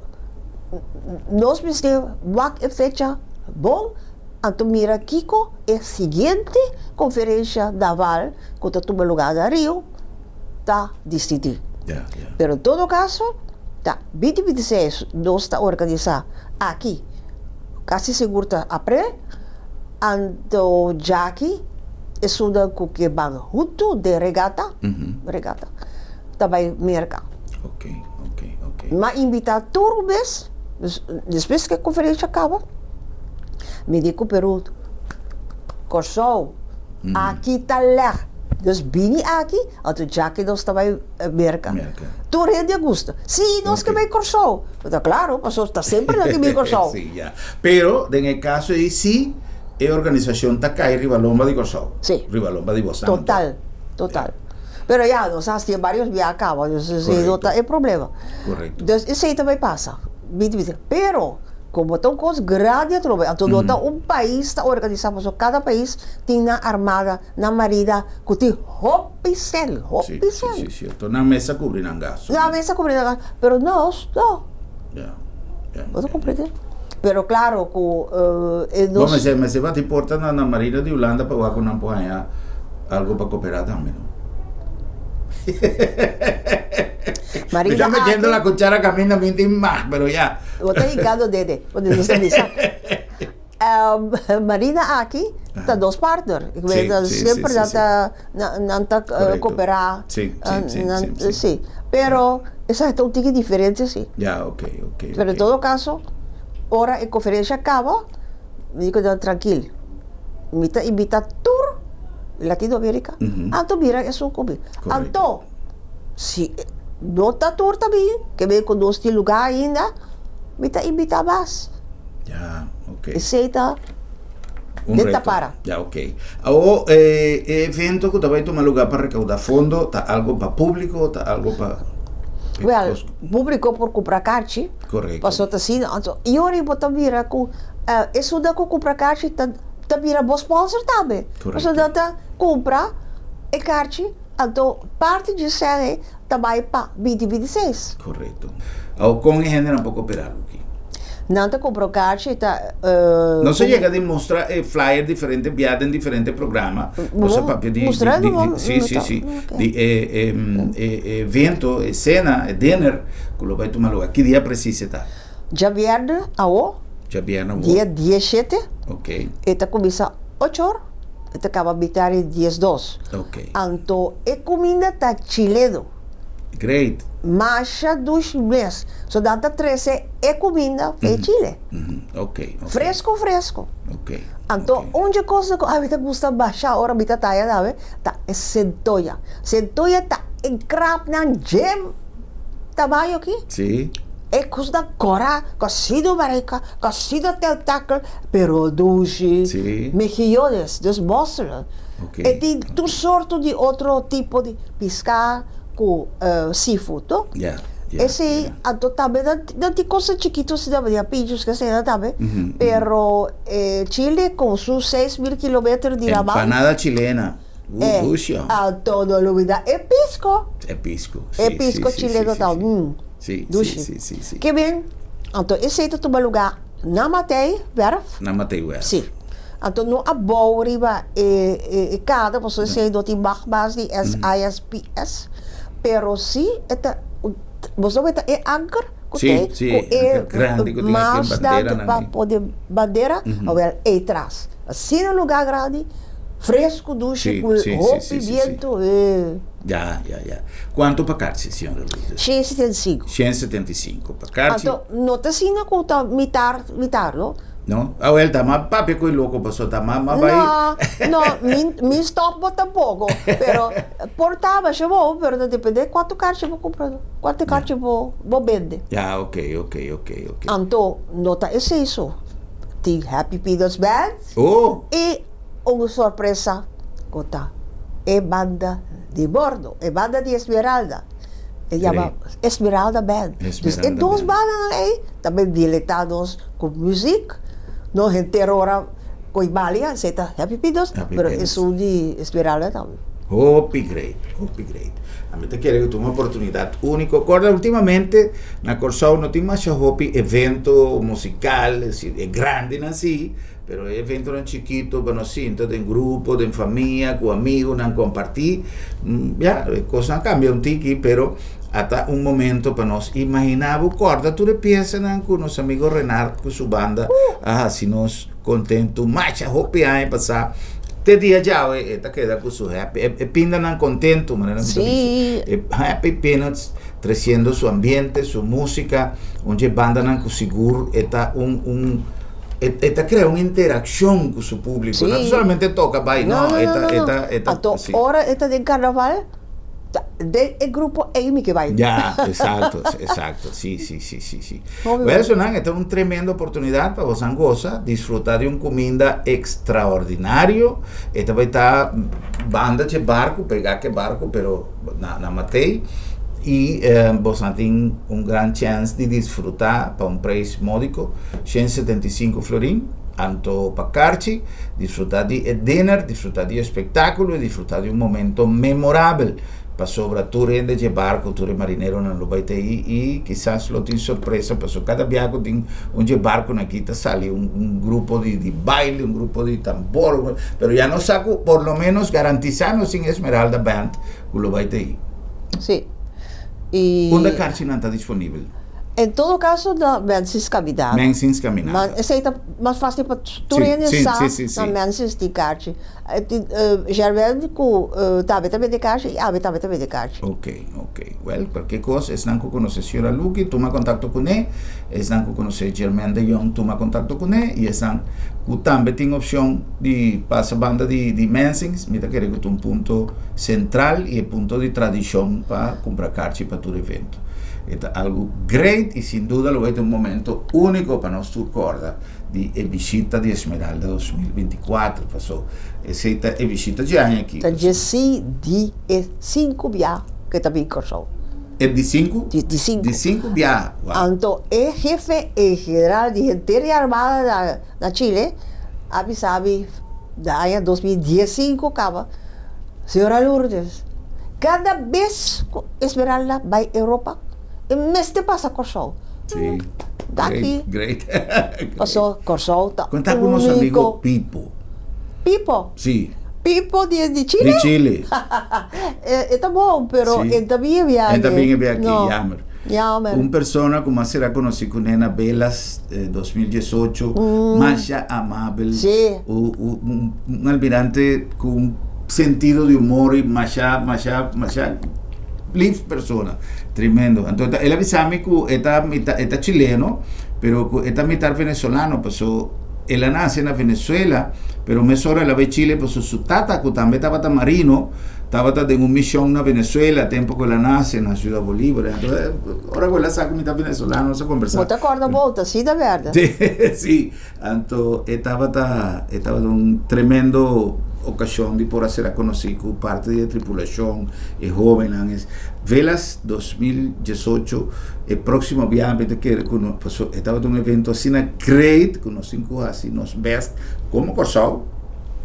nos mester wak e fecha bon anto mira kiko e siguiente conferencia naval ku ta tuma lugar na Rio ta disidi. Pero en todo kaso, ta binti binti seis nos ta organisá aki, kasi sigur ta aprel, anto djaki esunnan ku ke ban huntu den regata, regata, ta bai Merka. M'a invitá tur un bes, despues ku e konferensha kaba, mi di ku Peru, Kòrsou, Aki ta lèg. Dus bini aki, anto djaki nos ta bai Merka. Tur hende a gusta. Sí, nos ke bai Kòrsou. Mi ta klaro, pasobra ta semper nan ke bin Kòrsou. Sí, ya. Pero den e kaso ei sí e organisashon ta kai riba lomba di Kòrsou. Sí. Riba lomba di bosan. Total, total. Pero ya, nos a hasi varios biaha kaba, dus esei no ta e problema. Korekto. Dus esei ta bai pasa. Pero. Como ta un cos grandi atrobe, anto no ta un pais ta organisa pasobra cada pais tin nan armada, nan marina cu tin hopi sel, hopi sel. Si, si, cierto. Nan mes a cubri nan gasto. Nan mes a cubri nan gasto, pero nos no. Ya, ya. Bo ta comprende? Pero claro cu e nos. Bo mester, mester bati porta na na marina di Hulanda pa wak cu nan por haña algo pa coopera tambe, no? Marina Mi ta metiendo aki. la cuchara caminda mi tin mag, pero ya. Bo ta hincando dede, bo ta bisa bisa. Marina aki ta nos partner. Ik weet dat semper nan ta nan ta coopera. Si, si, si, si, si. Si. Pero esaki ta un tiki diferente si. Ya, ok, ok. Pero en todo caso, ora e conferencia caba, mi di cu nan trankil. Mi ta invita tur Latinoamerica, anto mira esun cu mi. Anto. Si no ta tur ta bin, ke bin ku nos tin lugá ainda, mi ta invitá mas. Ya, ok. Esei ta Un den ta reto. para. Ya, ok. Awor, e evento ku ta bai tuma lugá pa rekaudá fondo ta algo pa públiko, ta algo pa Wèl, públiko por kumpra karchi. Korekto. Pasobra ta asina. Anto, i ora bo ta mira ku esunnan ku kumpra karchi ta ta bira bo sponsor tambe. Korekto. Pasobra nan ta kumpra e karchi. Anto parti dje sèn ta bai pa binti binti seis. Korekto. Awor kon e hendenan por koperá Luki? Nan ta kumpra un karchi ta. Nos a yega di mustra e flyer diferente bia den diferente programa. Nos a papia di. Mustra e no? Si, si, si. Di e e evento, e sena, e dinner ku lo bai tuma lugar. Ki dia presis e ta? Djabièrnè awo. Djabièrnè awo. Dia diesshete. Ok. E ta kuminsá ocho or. E ta kaba mitar di diesdos. Ok. Anto e kuminda ta chileno. Great. Masha dushi mes. So nan ta trese e kuminda fe Chile. Ok, ok. Fresco fresco. Ok. Anto un dje kosnan ku ami ta gusta masha ora mi ta taya tambe ta e sentoya. Sentoya ta e krabnan dje tamaño aki. Si. E kosnan kora, kosido barika, kosido tentakel, pero dushi. Sí. Mejillones, dus mosselen. Ok. E tin tur sorto di otro tipo di piská ku seafood, no? Ya, ya, Esei, ya. anto tambe nan nan tin kosnan chikitu asina manera pinchos ke asina tambe, pero e Chile kon su 6000 kilometer di laman. Empanada chilena. E, Dushi, hòmber. anto no lubida e pisco. E pisco, si, E pisco si, si, chileno si, ta, si. mm, Si, dushi. si, si, si, si. Ke bien, anto esei ta tuma lugá na Matei Werf. Na Matei Werf. Si. Anto no a bou riba e, e, e kada, pasobra esei no tin mag mas di SISPS, pero si e ta, bo sa weta e anker ku Si, tei, si, ku e anker grandi ku tin aki mas dan banderanan pa ei. pone bandera, awel ei tras. Asina un lugá grandi, fresku, dushi, ku hopi bientu, eh. Ya, ya, ya. Kuantu pa karchi, señora Lourdes? 175. 175 pa karchi. Anto, no ta asina ku ta mitar, mitar, no? No? Awel, ta mas papia ku e loko, pasobra ta mas, mas bai. No, no, mi, mi stòp bo tampoko. Pero, por ta masha bon, pero ta dependé kuantu karchi bo kumpra, kuantu karchi bo, bo bende. Ya, oke, oke, oke, oke. Anto, no ta esei so. Tin Happy Peanuts Band Oh! y un sorpresa cu ta e banda di bordo, e banda di Esmeralda. E yama Esmeralda Band. Dus e dos bandanan ey ta bin deleita nos cu muziek. No henter ora cu e balia, esey ta Happy Peanuts, pero esun di Esmeralda tambe. Hopi great, hopi great. Ami ta kere ku ta un oportunidat úniko. Kòrda ultimamente na Kòrsou no tin masha hopi evento musikal, e grandinan si, pero e eventonan chikitu pa nos sinta den grupo, den famia, ku amigunan kompartí. Ya, e kosnan a kambia un tiki, pero. Ata un momento pa nos imaginá bo kòrda tur e piesanan ku nos amigo Renard ku su banda a hasi nos kontentu masha hopi aña pasá. Te dia djawe e ta keda ku su happy, e pindanan kontentu manera mi ta bisa. E happy peanuts tresiendo su ambiente, su músika, un dje bandanan ku sigur e ta un un e ta krea un interakshon ku su públiko. No ta solamente toka bai, no, e ta e ta e ta. Anto ora e ta den karnaval. Den e grupo ei mi ke bai. Ya, exacto, exacto. Sí, sí, sí, sí, sí. Well, Sunan, esta un tremendo oportunidad pa bosan goza, disfruta di un cuminda extraordinario. Esta bai ta banda che barco, pega ke barco, pero na, na Matei. Y eh, bosan tin un gran chance di disfruta pa un prijs modico, 175 florin. Anto pa karchi, Disfrutá di e dinner, disfrutá di e spektákulo i disfrutá di un momento memorabel. Pasobra tur hende dje barku, tur e marineronan lo bai ta ei i kisas lo tin sorpresa pasobra kada bia ku tin un dje barkunan aki ta sali un un grupo di di baile, un grupo di tambor, pero ya nos sa ku por lo menos garantisá nos tin Esmeralda Band ku lo bai ta ei. Sí. I. Unda karchinan ta disponibel? En todo caso na Mensis Caminada. Mensis Caminada. Ma esey ta mas facil pa tur hende sa na Mensis tin kaarchi. Gerwel cu tambe ta bende kaarchi y ami tambe ta bende kaarchi. Ok, ok. Well, cualkier cos esnan cu conoce Sra. Lucky tuma contacto cune, esnan cu conoce Germaine de Jong tuma contacto cune y esnan cu tambe tin opcion di pasa banda di Mensings, mi ta kere cu ta un punto central y e punto di tradicion pa cumpra kaarchi pa tur evento. E ta algu great y sin duda lo bay ta un momento unico pa nos tur corda di e bishita di Esmeralda 2024 paso esey ta e bishita dje aña aki. Ta dje si di e sinku bia ke ta bin Kòrsou. E di sinku? Di sinku. Di sinku bia, wow. Anto e hefe e general di henter e armada na na Chile a bisa mi na aña 2015 kaba. Señora Lourdes, kada bes ku Esmeralda bai Europa, e mester pasa Kòrsou. Sí. Daki. Great, great. Paso Kòrsou ta Konta ku nos amigo Pipo. Pipo? Sí. Pipo di di Chile? Di Chile. E ta bon, pero Sí. e ta bin e biaha E ta bin e biaha aki, No. jammer. Jammer. Un persona ku mas será konosí ku Nena Velas, 2018, masha amabel, Sí. un almirante ku un sentido di humor i masha, masha, masha lif persona. Tremendo. Anto el a bisa mi ku e ta mita, e ta chileno, pero ku e ta mitar venezolano, paso el a nase na Venezuela, pero mesora el a bai Chile paso su tata ku tambe tabata marino, Tabata den un mision na Venezuela tempo cu el a nace na Ciudad Bolívar. Entonces, ora cu el a sa cu mi ta venezolano, nos a conversa. Bo ta corda bo ta si ta berde? Sí, anto e tabata, e tabata un tremendo ocasion di por a ser conoci cu parte di e tripulacion, e hobennan. Es Velas 2018, e proximo biaha mi ta kere cu no, paso e tabata un evento asina great cu nos tin cu haci nos best como Corsou.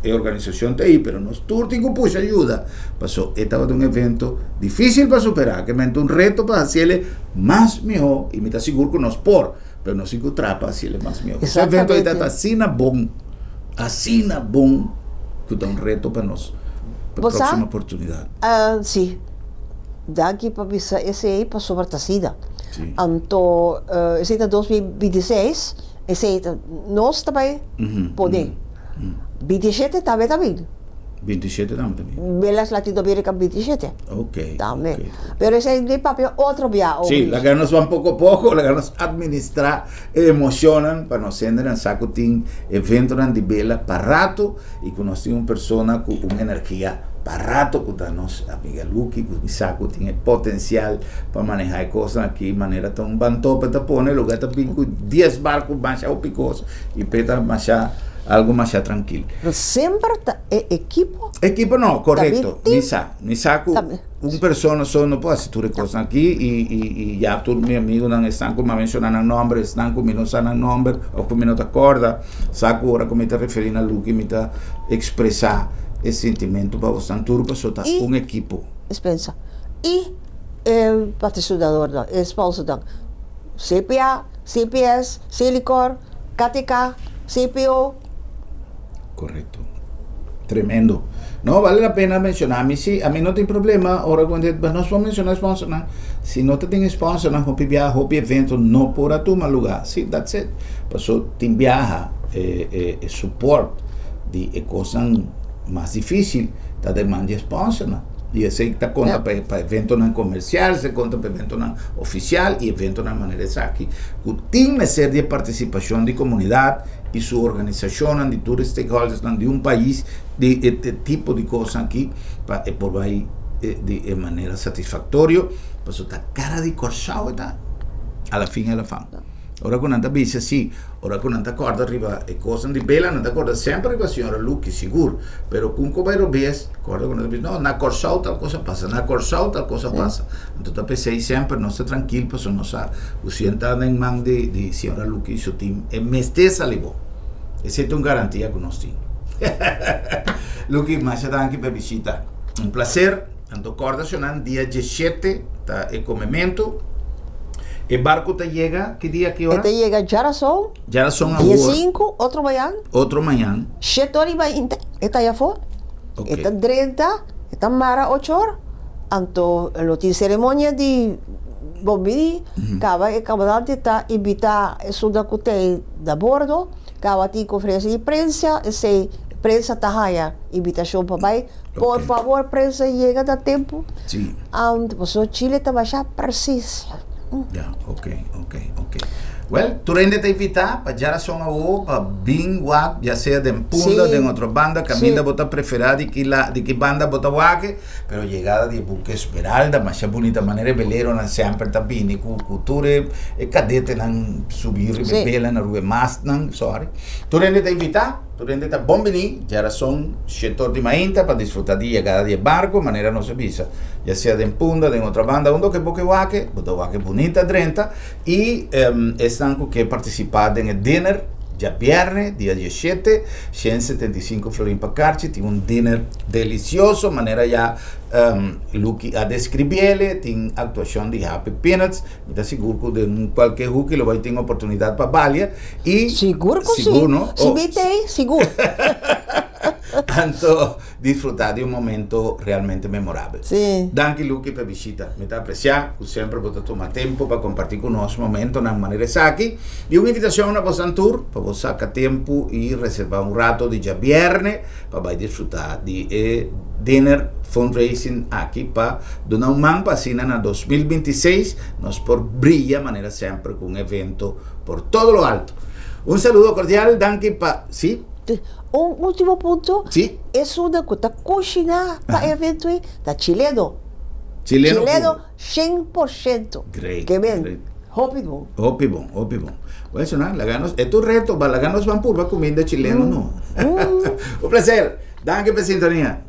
E organisashon ta ei, pero nos tur tin ku pusha yuda. Paso e tabata un evento difísil pa superá, ke menta un reto pa hasiele mas mihó, i mi ta sigur ku nos por, pero nos tin ku traha pa hasiele mas mihó. Paso e evento ei tabata asina bon, asina bon, ku ta un reto pa nos pa Bo sa? próksimo oportunidat. Sí. Danki pa bisa esei, pasobra ta asina. Sí. Anto, esei ta 2026, esei ta, nos ta bai pone. 27 tambe ta bin. 27 tambe ta bin. Velas Latinoamérica 27. Ok. Tambe. Okay. Pero esei di papia otro bia. Sí, laga nos van poco a poco, laga nos administra e emocionnan pa nos hendenan sa cu tin eventonan di bela pa rato y cu nos tin un persona cu un energia pa rato cu ta nos amiga Lucky cu mi sa cu tin e potencial pa maneha e cosnan aki manera ta un bantope ta pone lugar ta bin cu 10 barco masha hopi cos y pe ta masha Algo masha trankil. Pero semper ta e ekipo. Ekipo no, korekto. Mi sa. Mi sa ku un persona so no por hasi tur e kosnan aki i i i ya tur mi amigunan esnan ku mi a menshoná nan nòmber, esnan ku mi no sa nan nòmber òf ku mi no ta kòrda, sa ku ora ku mi ta referí na Lucky mi ta ekspresá e sintimentu pa bosnan tur pasobra ta un ekipo. Spensa. I e patrosinadornan, e sponsornan, CPA, CPS, Selikor. KTK, CPO. Correcto. Tremendo. No, vale la pena menciona. Ami si, ami no tin problema ora cu but nos por menciona sponsornan. Si no ta tin sponsornan, hopi biaha, hopi evento no por a tuma lugar. Si, that's it. Paso tin biaha e, e, e support di e cosnan mas dificil ta den man di sponsornan. Y esey ta conta pa, pa eventonan comercial, se conta pa eventonan oficial y eventonan manera esaki. Cu tin mester di e participacion di comunidad y su organisacionnan di tur e stakeholdersnan di un pais di e e tipo di cosnan aki pa e por bay di e manera satisfactorio pasobra ta cara di Corsou e ta a la fin a la fan. Ora cu nan ta bisa si, ora cu nan ta corda riba e cosnan di bela nan ta corda semper riba señora Lucky sigur pero con cu bay robes corda cu nan ta bisa no na Corsou tal cosa pasa na Corsou tal cosa pasa anto ta pesey semper nos ta trankil pasobra nos sa cu si e ta den man di di señora Lucky y su team e mester sali bon esey ta un garantia cu nos tin Lucky masha danki pa e bishita un placer anto corda shownan dia diesshete ta e comemento e barco ta yega ki dia ki E ora? ta yega djarason Djarason dia awor sinku otro mañan otro mañan shete ora y bainte e ta ayafó ok e ta drenta e ta mara ocho or anto lo tin ceremonia di Bon bini, kaba e kamandante ta invitá esunnan ku t'ei na bordo, kaba tin konferensia di prensa, esei prensa ta haña invitashon pa bai. Por fabor prensa yega na tempu, pasobra Chile ta bashá presis. Ya, ok, ok, ok. Well, tur hende ta invitá pa djarason awo pa bin wak, ya sea den Punda, den otro banda, kaminda bo ta preferá di ki la, di ki banda bo ta wak. Pero yegada di e buque Esmeralda, masha bunita manera e beleronan semper ta bini cu cu tur e e cadetenan subi riba e bela na riba e mastnan, sorry. Tur hende ta invita, tur hende ta bon bini djarason shetor di mainta pa disfruta di yegada di e barco, manera nos a bisa, ya sea den Punda, den Otrabanda, unda ke bo ke wak, bo ta wak bunita drenta y esnan cu ke participa den e dinner djabierne, dia dieshete, 175 florin pa karchi, tin un dinner delicioso, manera ya um, Lucky a describiele, tin actuacion di Happy Peanuts, mi ta sigur cu den cualke hoeki lo bay tin oportunidad pa balia y Sigur cu sigur, si. no? Si Oh. mi t'ey, sigur. Anto disfruta di un momento realmente memorabel. Sí. Danki Lucky pa e bishita. Mi ta aprecia cu semper bo ta tuma tempo pa comparti cu nos momentonan manera esaki. Y un invitacion na bosan tur pa bo saca tempo y reserva un rato di djabierne pa bay disfruta di e dinner fundraising aki pa duna un man pa asina na 2026 nos por brilla manera semper cu un evento por todo lo alto. Un saludo cordial, danki pa, sí? Un ultimo punto, Sí. Esun cu ta cushina pa e evento ey ta chileno. Chileno Chileno puro. 100%. Great, Ke men, great. hopi bon. Hopi bon, hopi bon. Bueno, no, laga nos, e tu reto, ba laga nos ban purba cuminda chileno, no. Un placer. Danki pa sintonia.